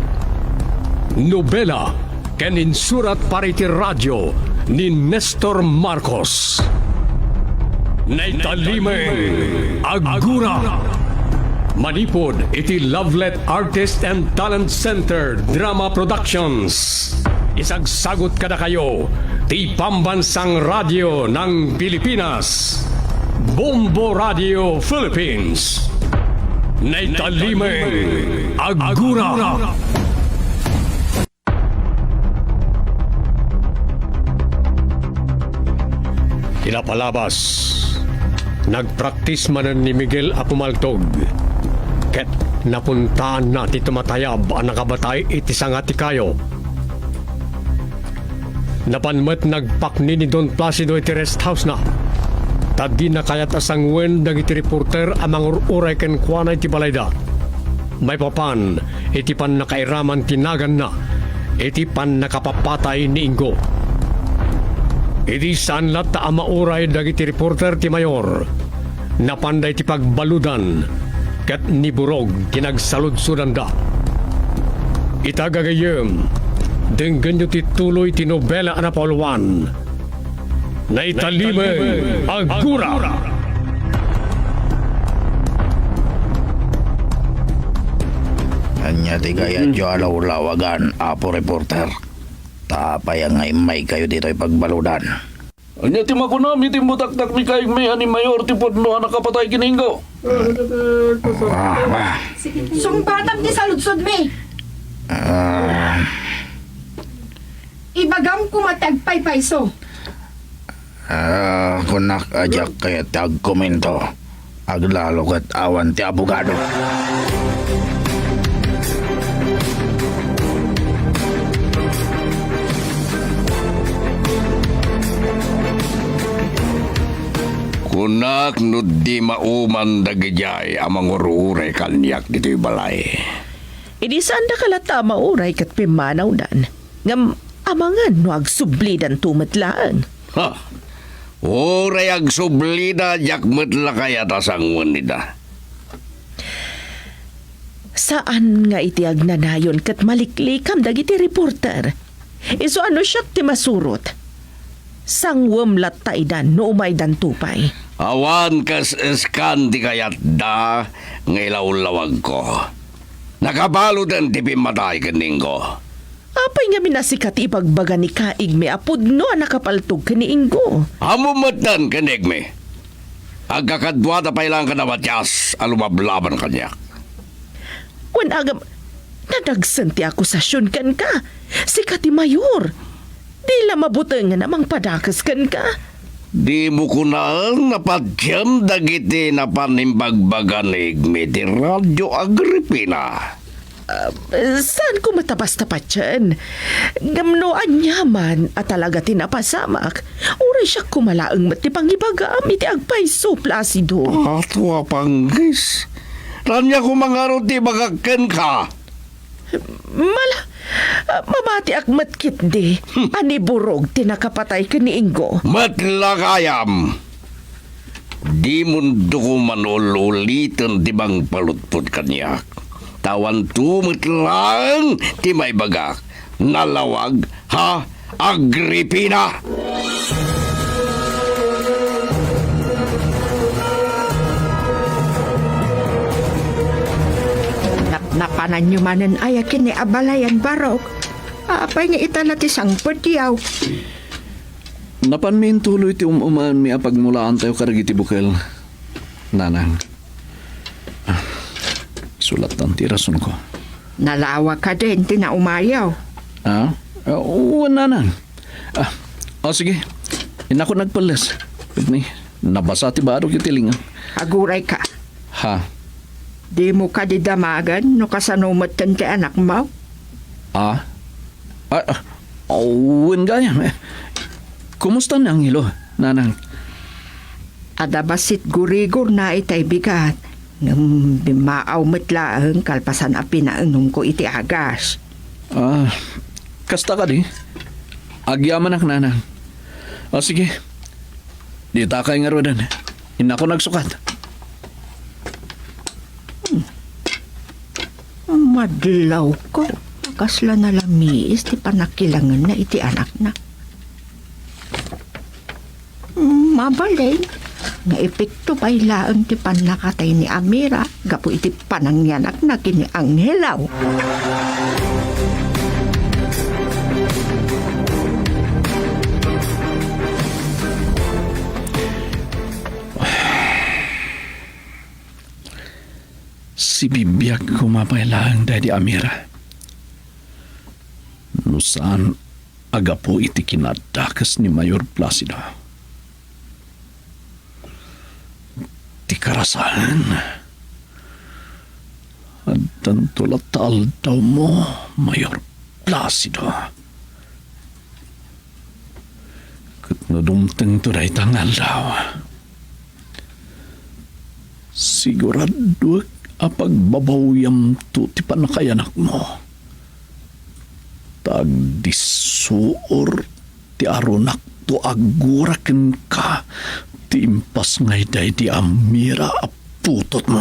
Nobela ken insurat para iti radio ni Nestor Marcos. Naitalimeng a gura. Manipud iti Lovelet Artist and Talent Center Drama Productions. Isagsagut kadakayo ti Pambansang Radyo ng Pilipinas, Bombo Radio Philippines. Naitalimeng a gura. Ti napalabas, nagpraktis manen ni Miguel a pumaltog, ket napuntaanna ti tumatayab a nakabatay iti sanga ti kayo. Napan met nagpakni ni Don Placido iti rest house-na, ta dina kayat a sanguen dagiti reporter a mangur-uray kenkuana iti balayda. Maipapan iti pannakairaman ti naganna iti pannakapapatay ni Ingo. Idi saan latta a mauray dagiti reporter ti mayor, napanda iti pagbaludan ket niburog ti nagsaludsodanda. Ita gagayyem, denggenyo ti tuloy ti nobela a napauluan. Naitalimeng a gura. Ania ti kayatyo a lawlawagan, Apo Reporter? Ta apay nga immaykayo ditoy pagbaludan? Ania ti makunam iti mutaktakmi kayegmi a ni Mayor ti pudno a nakapatay ken ni Ingo? Ah, ah. Sungbatam ti saludsodmi. Ah. Ibagam koma ti agpaypayso. Ah, kunak a diak kayat ti agkomento. Aglalo ket awan ti abogado. Kunak no di mauman dagidiay a mangur-uray kaniak ditoy balay. Idi saandaka latta a mauray ket pimmanawdan, ngem amangan no agsublidanto met laeng. Ha! Uray agsublida, diak met la kayat a sanguen ida. Saan nga iti agnanayon ket maliklikam dagiti reporter. Isu a no siak ti masurot, sanguem latta ida no umaydanto pay. Awan kas-eskan ti kayatda nga ilawlawagko. Nakabaluden ti pimmatay ken ni Ingo. Apay ngamin a sika ti ibagbaga ni Kaigmi a pudno a nakapaltog ken ni Ingo? Ammom metten ken ni Igmi. Agkakaduada pay laeng kada Matias a lumablaban kaniak. Wen agam, nadagsen ti akusasion kenka. Sika ti mayor. Di la mabutengen a mangpadakes kenka. Dimo kunaen a patiem dagiti napan imbagbaga ni Igmi ti Radio Agripina. Ah, saanko met a basta patien. Ngem no aniaman a talaga ti napasamak, uray siak koma laeng met ti pangibagam iti agpayso, Placido. Ato a panggis. Ania koma ngarud ti ibagak kenka? Mala, ah, mabatiak met ketdi a ni Burog ti nakapatay ken ni Ingo. Met la gayam. Dimon duko man ul-uliten ti mangpalutpot kaniak. Ta awanto met laeng ti maibagak. Nalawag, ha? Agripina! Napnapananyo manen aya ken ni Abalayan, Barok? Apay nga ita la ti sangpetyaw? Napanmi intuloy ti um-umaenmi a pagmulaantayo kadagiti bukel, Nanang. Ah, sulatan ti rasonko. Nalawag kadin ti naumayo? Ah? Ah, wen, Nanang. Ah, o, sige. Innakon agpelles. Ket ni, nabasa ti barok iti lingam. Agurayka. Ha? Dimo kadi damagen no kasano metten ti anakmo? Ah? Ah, ah, wen gayam. Eh, kumusta ni Angelo, Nanang? Adda bassit gurigorna itay bigat, ngem bimmaaw met laeng kalpasan a pinaenumko iti agas. Ah, kasta kadi? Agyamanak, Nanang. Ah, sige. Ditakay ngaruden. Innakon agsukat. Hmm. Madlawko. Kasla nalamiis ti pannakilangenna iti anakna. Hmm, mabalin nga epekto pay laeng ti pannakatay ni Amira gapu iti panangyanakna ken ni Angelo. Sibibiag koma pay laeng daydi Amira. No saan a gapu iti kinadakes ni Mayor Placido. Ti karasaen, addanto latta aldawmo, Mayor Placido. Ket no dumtengto dayta nga aldaw, siguraduek a pagbabawiamto ti pannakayanakmo. Ta agdissuor ti arunakto a gura kenka ti impasngay daydi Amira a putotmo.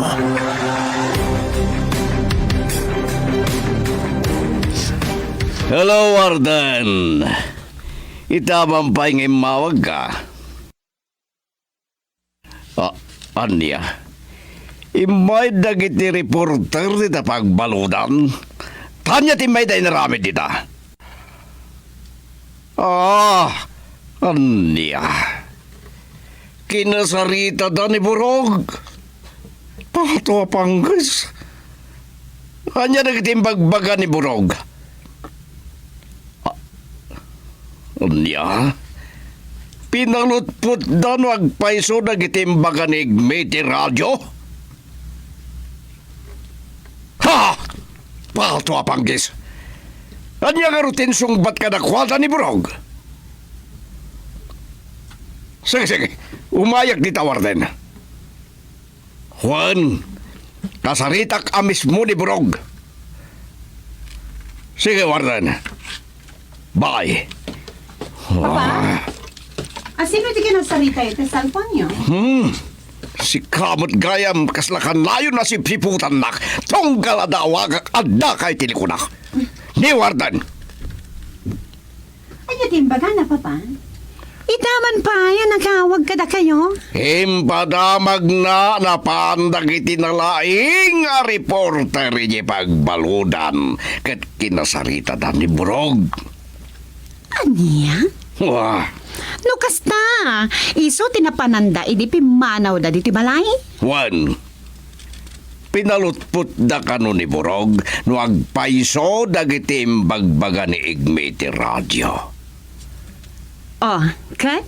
Hello, Warden. Ita man pay nga immawagka. Ah, ania? Immay dagiti reporter dita pagbaludan? Ania ti immayda inaramid dita? Ah, ania? Kinasaritada ni Burog? Pato a pangges? Ania dagiti imbagbaga ni Burog? Ah, ania? Pinalutpotda no agpayso dagiti imbaga ni Igmi iti radio? Ha! Pato a pangges! Ania ngarud ti insungbat kadakuada ni Burog? Sige, sige. Umayak dita, Warden. Wen, kasaritak a mismo ni Burog. Sige, Warden. Bye. Papa? Ah. Asino ti kinasarita iti cellphone-yo? Hmm. Sika met gayam, kasla kanayon a sipsiputannak. Tunggal a dawagak, adda kay ti likunak. Ni Warden. Ania ti imbagana, Papa? Ita man pay a nakawag kadakayo? Impadamagna napan dagiti nalaing a reporter iti pagbaludan ket kinasaritada ni Burog. Ania? Wah. No kasta, isu ti napananda idi pimmanawda diti balay? Wen, pinalutpotda kano ni Burog no agpayso dagiti imbagbaga ni Igmi iti radio. Oh, ket?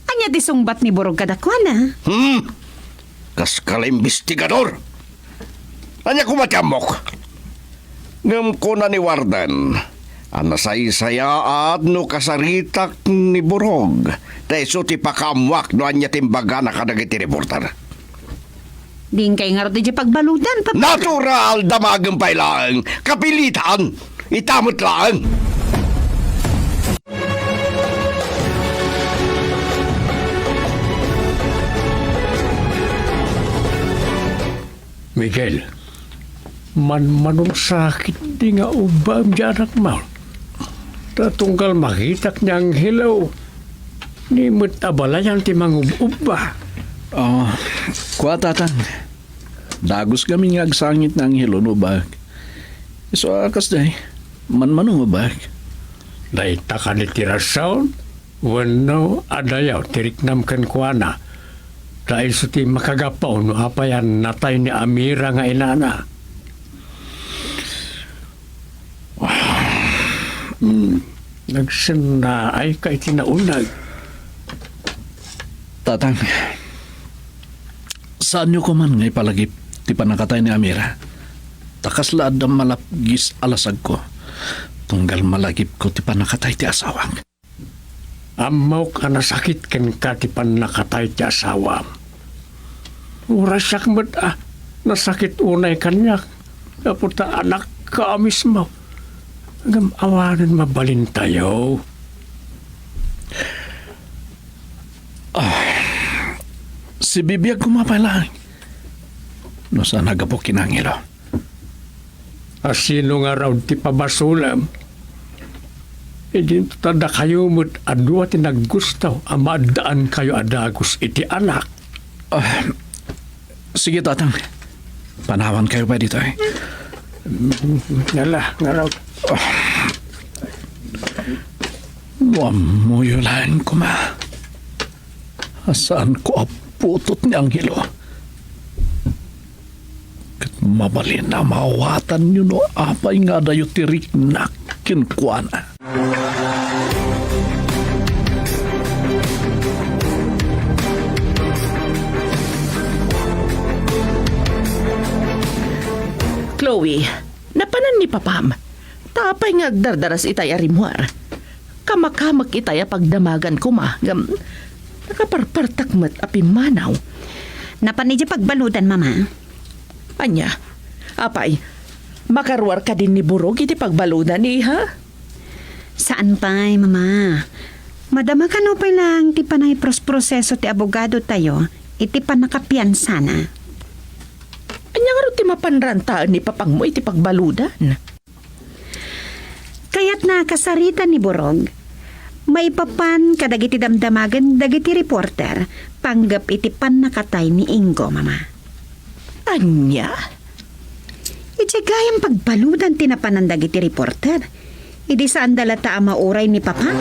Ania ti sungbat ni Burog kadakuana? Hmm? Kas kala imbestigador! Ania koma ti ammok? Ngem kuna ni Warden a nasaysayaat no kasaritak ni Burog, ta isu ti pakaammoak no ania ti imbagana kadagiti reporter. Dinkay ngarud idiay pagbaludan, Papa. Natural, damagem pay laeng. Kapilitan. Ita met laeng. Miguel, manmanon sakit di nga ubbaem di anakmo. Ta tunggal makitak ni Angelo, ni met abalayan ti mangub-ubba. Ah, kua, Tatang. Dagus ngamin nga agsangit ni Angelo no ubbaek. Isu a kasdiay, manmano nga ubbaek. Dayta kadi ti rason wenno adayo ti riknam kenkuana, ta isu ti makagapu no apay a natay ni Amira nga inana. Hmm, nagsennaayka iti nauneg. Tatang, saanyo koman nga ipalagip ti pannakatay ni Amira? Ta kasla adda malapgis a lasagko, tunggal malagipko ti pannakatay ti asawak. Ammok a nasakit kenka ti pannakatay ti asawam. Uray siak met a nasakit unay kaniak, gapu ta anakka a mismo. Ngem awanen mabalintayo. Ah, sibibiag koma pay laeng no saan a gapu ken Angelo. A sino ngarud ti pabasolem? Idinto ta dakayo met a dua ti naggusto a maaddaankayo a dagus iti anak. Ah, sige, Tatang. Panawankayo pay ditoy. Nala, ngarud. Ah. No ammoyo laeng koma a saanko a putot ni Angelo. Ket mabalin a maawatanyo no apay nga adayo ti riknak kenkuana. Chloe, napanan ni Papam. Ta apay nga agdardaras itay a rimmuar? Kamakamek itay a pagdamagan koma, ngem nakaparpartak met a pimmanaw. Napan idiay pagbaludan, Mama. Ania? Apay, makaruar kadin ni Burog iti pagbaludan, iha? Saan pay, Mama. Madama kano pay laeng ti panagprosproseso ti abogadotayo iti pannakapiansana. Ania ngarud ti mapan rantaen ni Papangmo iti pagbaludan? Kayatna a kasarita ni Burog, maipapan kadagiti damdamagen dagiti reporter panggep iti pannakatay ni Ingo, Mama. Ania? Idiay gayam pagbaludan ti napanan dagiti reporter. Idi saanda latta a mauray ni Papa?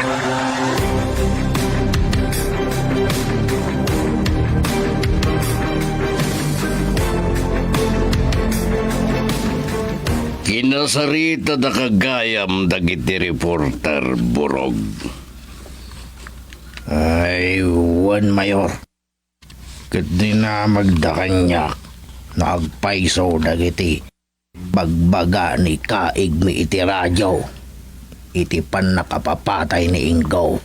Kinasaritada gayam dagiti reporter, Burog. Ay, wen, Mayor. Ket dinamagda kaniak no agpayso dagiti bagbaga ni Kaigmi iti radio iti pannakapapatay ni Ingo.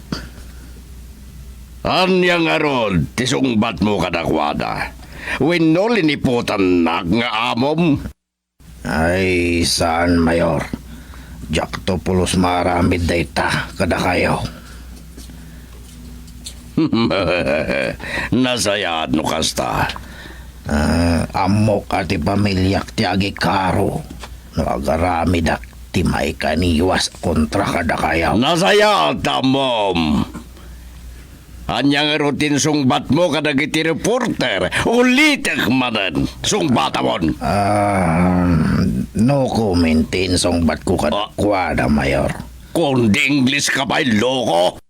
Ania ngarud ti sungbatmo kadakuada? Wenno liniputannak nga amom? Ay, saan, Mayor. Diakto pulos maaramid dayta kadakayo. Nasayaat no kasta. Ah, ammok a ti pamiliak ti agikaro no agaramidak ti maikaniwas kontra kadakayo. Nasayaat ta ammom. Ania ngarud ti insungbatmo kadagiti reporter? Ulitek manen, sungbatamon. Ah, no comment ti insungbatko kadakuada, Mayor. Kundi Ingles ka pay, loko?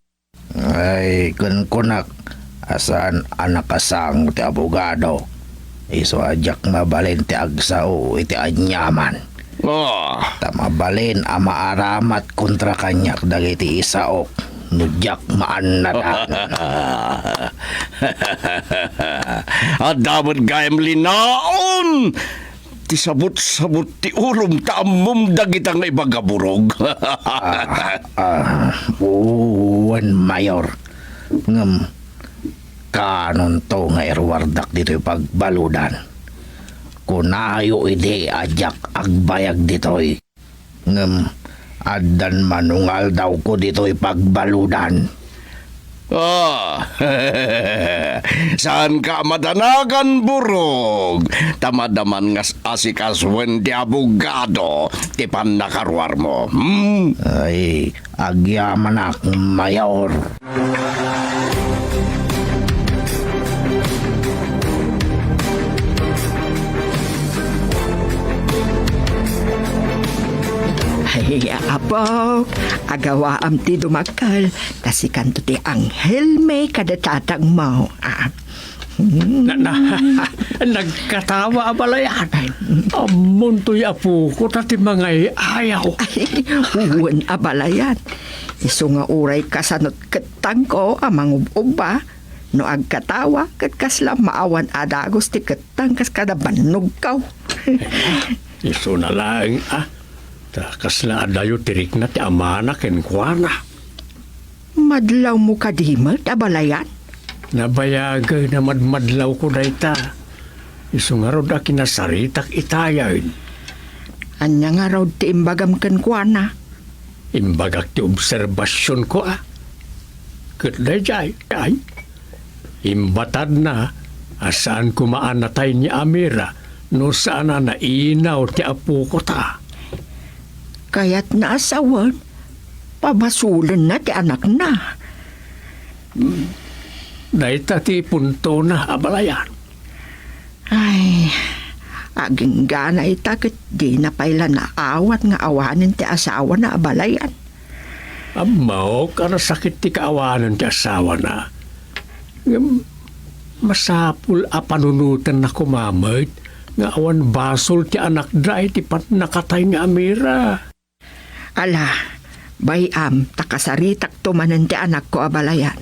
Ay, kunkunak a saan a nakasango ti abogado. Isu a diak mabalin ti agsao iti aniaman. Oh. Ta mabalin a maaramat kontra kaniak dagiti isaok no diak maannatan. Adda met gayam linaon ti sabot-sabot ti ulom ta ammom dagita nga ibaga, Burog. Ah, ah, wen, Mayor. Ngem, kanonto nga iruardak ditoy pagbaludan. Kunayo idi a diak agbayag ditoy. Ngem addan manungaldawko ditoy pagbaludan. Ah, saanka a madanagan, Burog, ta madaman nga as-, asikasuen ti abogado ti pannakaruarmo. Hmm? Ay, agyamanak, Mayor. Ay, apok, agawaam ti dumakkel, ta sikanto ti anghel mi kada tatangmo. Ah. Na, na, nagkatawa a balayan. Ay. Ammontoy apoko ta ti mangay-ayaw. Ay, wen a balayan. Isu nga uray kasano't kettangko a mangub-ubba, no agkatawa, ket kasla maawan a dagus ti kettang kas kada bannogko. Isuna laeng, a. Ta kasla adayo ti rikna ti amana kenkuana. Madlawmo kadi met a balayan? Nabayagay a madmadlawko dayta. Isu ngarud a kinasaritak itayen. Ania ngarud ti imbagam kenkuana? Imbagak ti obserbasionko, a. Ket daydiay, ay, imbatadna a saan koma a natay ni Amira no saan a nainaw ti apoko ta. Kayatna a sawen, pabasolenna ti anakna. Hmm. Dayta ti puntona a balayan. Ay, aginggana ita ket dina pay la naawat nga awanen ti asawana a balayan. Ammok a nasakit ti kaawanan ti asawana. Ngem masapul a panunotenna koma met nga awan basol ti anakda iti pannakatay ni Amira. Ala, bay-am ta kasaritakto manen ti anakko a balayan.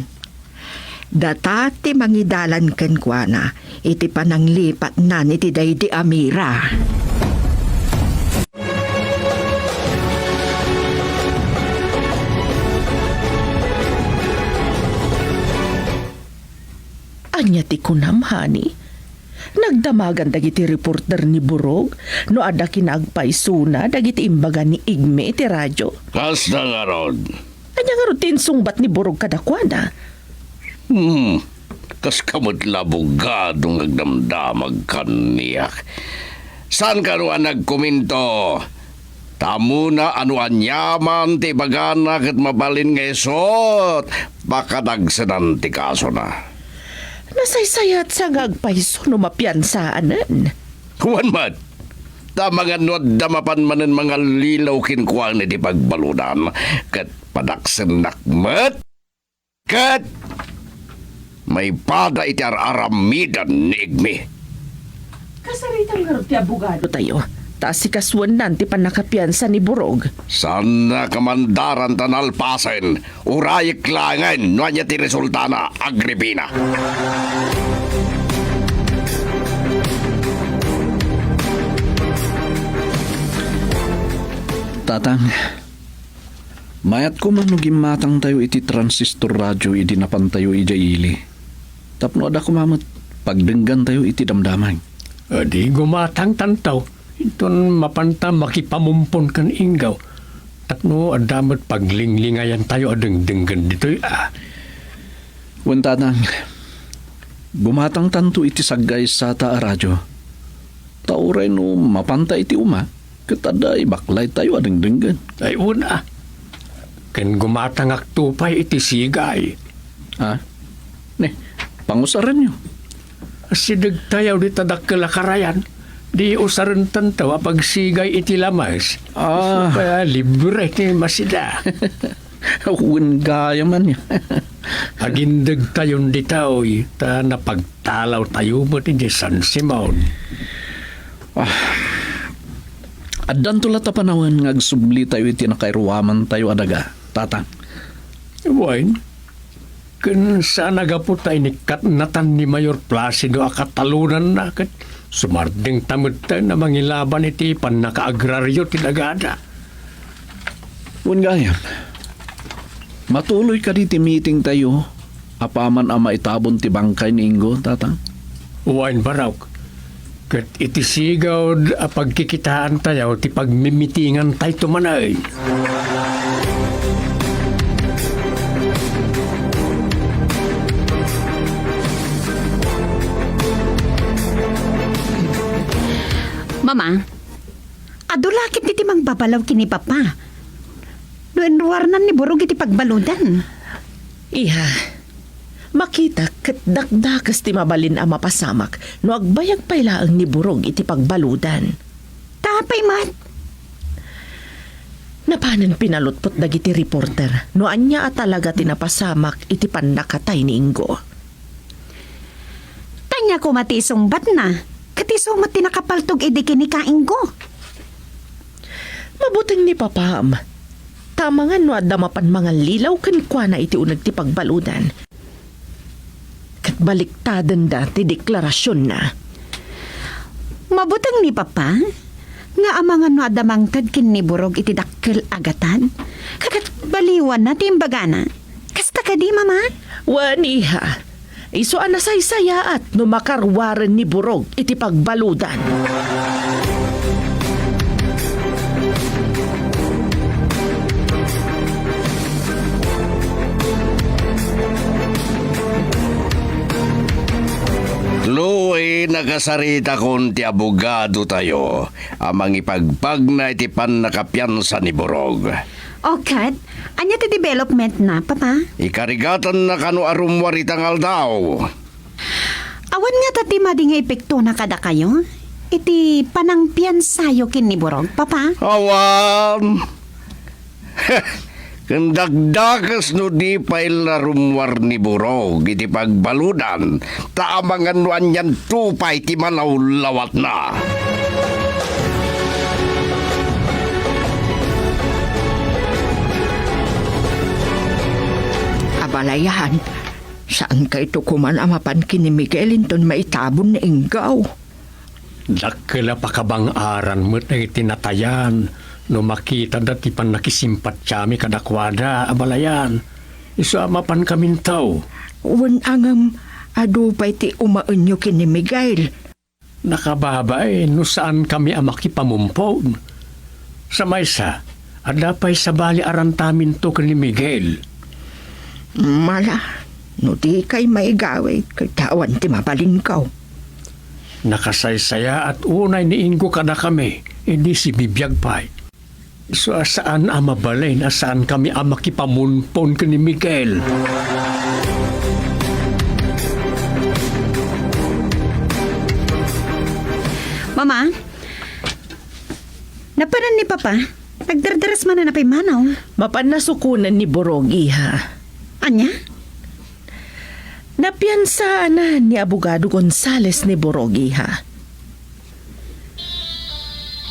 Data ti mangidalan kenkuana iti pananglipatnan iti daydi a Mira. Ania ti kunam, honey? Nagdamagan dagiti reporter ni Burog no adda kinaagpaysona dagiti imbaga ni Igme iti radio? Kasta ngarud. Ania ngarud ti insungbat ni Burog kadakuada? Hmm, kaska met la abogado nga agdamdamag kaniak. Saan kano a nagkomento? Ta ammona a no aniaman ti ibagana ket mabalin nga isut, pakadagsenan ti kasona. Nasaysayat sa nga agpayso no mapiansaanen. Wen met, ta amangan no adda mapan manen mangallilaw kenkuana iti pagbaludan, ket padaksennak met. Ket maipada iti ar-aramidan ni Igme. Kasaritan ngarud ti abogado tayo, ta asikasuennan ti pannakapiansa ni Burog. Saanna kamandaran ta nalpasen, urayek laengen no ania ti resultana, Agripina. Tatang, mayat koma no gimmatangtayo iti transistor radio idi napantayo idiay ili. Tapno adda koma met pagdenggantayo iti damdamag. Adi gumatangtanto, inton mapanta makipamumpon ken inggaw. Tapno adda met paglinglingayantayo a dengdenggen ditoy a. Wen, Tatang, gumatangtanto iti saggaysata a radio. Ta uray no mapanta iti uma, ket adda ibaklaytayo a dengdenggen. Ay, una. Ken gumatangakto pay iti sigay. Ah? Ne, pangusarenyo. Asidegtayo dita dakkel a karayan, di usarentayo a pagsigay iti lames. Ah. Isu pay a libre ti masida. Wen gayam ania. Agindegtayon ditoy, ta napagtalawtayo met idiay San Simon. Ah. Addanto latta panawen nga agsublitayo iti nakairuamantayo a daga, Tatang. Wen, ken saan a gapu ta inikatnatan ni Mayor Placido a katalonanna ket sumardengta metten a mangilaban iti pannakaagrario ti dagada. Wen gayam, matuloy kadi ti meetingtayo apaman a maitabon ti bangkay ni Ingo, Tatang? Wen, Barok. Ket iti sigud a pagkikitaantayo ti pagmimitingantayto manen. Mama, adu la ketdi ti mangbabalaw ken ni Papa no inruarnan ni Burog iti pagbaludan. Iha, makitak ket dakdakes ti mabalin a mapasamak no agbayag pay laeng ni Burog iti pagbaludan. Ta apay met? Napanen pinalutpot dagiti reporter no ania a talaga ti napasamak iti pannakatay ni Ingo. Ania koma ti isungbatna, ket isu met ti nakapaltog idi ken ni Ka Ingo. Mabuteng ni Papam. Ta amangan no adda mapan mangallilaw kenkuana iti uneg ti pagbaludan. Ket baliktadenda ti deklarasionna. Mabuteng ni Papa nga amangan no adda mangted ken ni Burog iti dakkel a gatad, ket baliwanna ti imbagana. Kasta kadi, Mama? Wen, iha. Isu a nasaysayaat no makaruaren ni Burog iti pagbaludan. Chloe, nakasaritakon ti abogadotayo a mangipagpagna iti pannakapiansa ni Burog. O ket, ania ti development na, Papa? Ikarigatanna kano a rummuar ita nga aldaw. Awan ngata ti madi nga epektona kadakayo iti panangpiansayo ken ni Burog, Papa? Awan. Ken dakdakes no di pay la rummuar ni Burog iti pagbaludan, ta amangan no anianto pay ti manawlawatna. Abalayan, saan kayto koman a mapan ken ni Miguel inton maitabon ni Ingaw? Dakkel a pakabang-aran met dagiti natayan no makitada ti pannakisimpatiami kadakuada, abalayan. Isu a mapankaminto. Wen, ngem adu pay ti umaenyo ken ni Miguel. Nakababain no saankami a makipamumpon. Sa maysa, adda pay sabali a rantaminto ken ni Miguel. Mala, no dikay maigawid, ket awan ti mabalinko. Nakasaysayaat unay ni Ingo kadakami, idi sibibiag pay. Isu a saan a mabalin a saankami a makipamumpon ken ni Miguel. Mama, napanan ni Papa? Nagdardaras manen a pimmanaw. Mapan nasukonen ni Burog, iha. Ania? Napiansaanan ni Abogado Gonzales ni Burog, iha.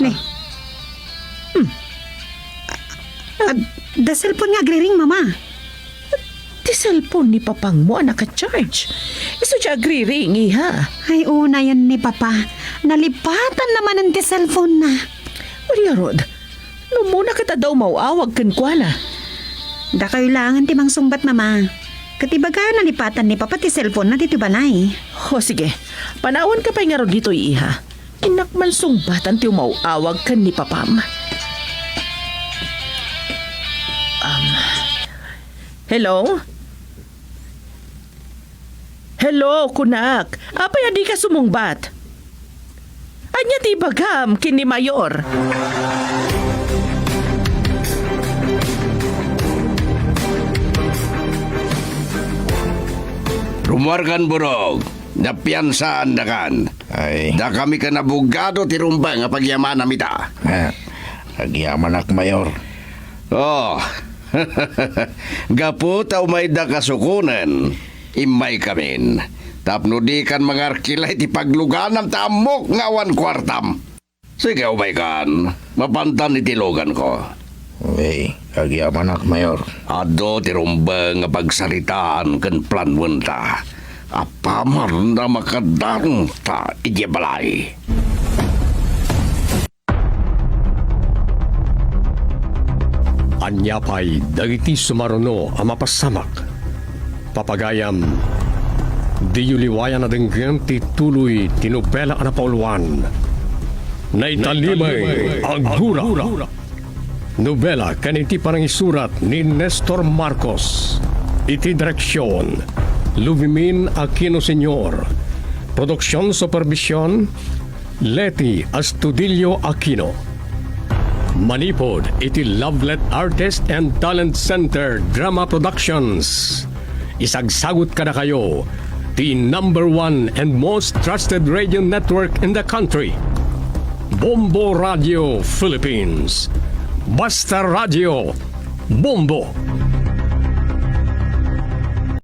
Ne. Hmm. Adda cellphone nga agriring, Mama. Ti cellphone ni Papangmo a naka-charge. Isu ti agriring, iha. Ay, unayen ni Papa. Nalipatan na manen ti cellphone na. Wen ngarud, no umuna ket adda umaw-awag kenkuana. Dakayo laengen ti mangsungbat, Mama. Ket ibaga, nalipatan ni Papa ti cellphone na ditoy balay. O, sige. Panawanka pay ngarud ditoy, iha. Innak man sungbatan ti umaw-awag ken ni Papam. Um, hello? Hello, kunak. Apay a dika sumungbat? Ania ti ibagam ken ni Mayor? Warkan burog, napiansaandakan. Ay. Dakami ken abogado ti rumbeng a pagyamanam ita. Ah, agyamanak, Mayor. Oh, gapu ta umayda kasukonen, immaykamin. Tapno dikan mangarkila iti pagluganam ta ammok nga awan kuartam. Sige, umaykan. Mapantan iti luganko. Uy, agyamanak, Mayor. Adu ti rumbeng nga pagsaritaan ken planuenta. Apaman a makadanta idiay balay. Ania pay dagiti sumaruno a mapasamak? Papagayam, diyo liwayan a denggem ti tuloy ti nobela a napauluan. Naitalimay a Gura. Nobela ken iti panangisurat ni Nestor Marcos. Iti direksion, Luvimin Aquino Senior. Produksion supervision, Leti Astudillo Aquino. Manipud iti Lovelet Artist and Talent Center Drama Productions. Isagsagut kadakayo ti number one and most trusted radio network in the country, Bombo Radio Philippines. Basta Radio, Bombo!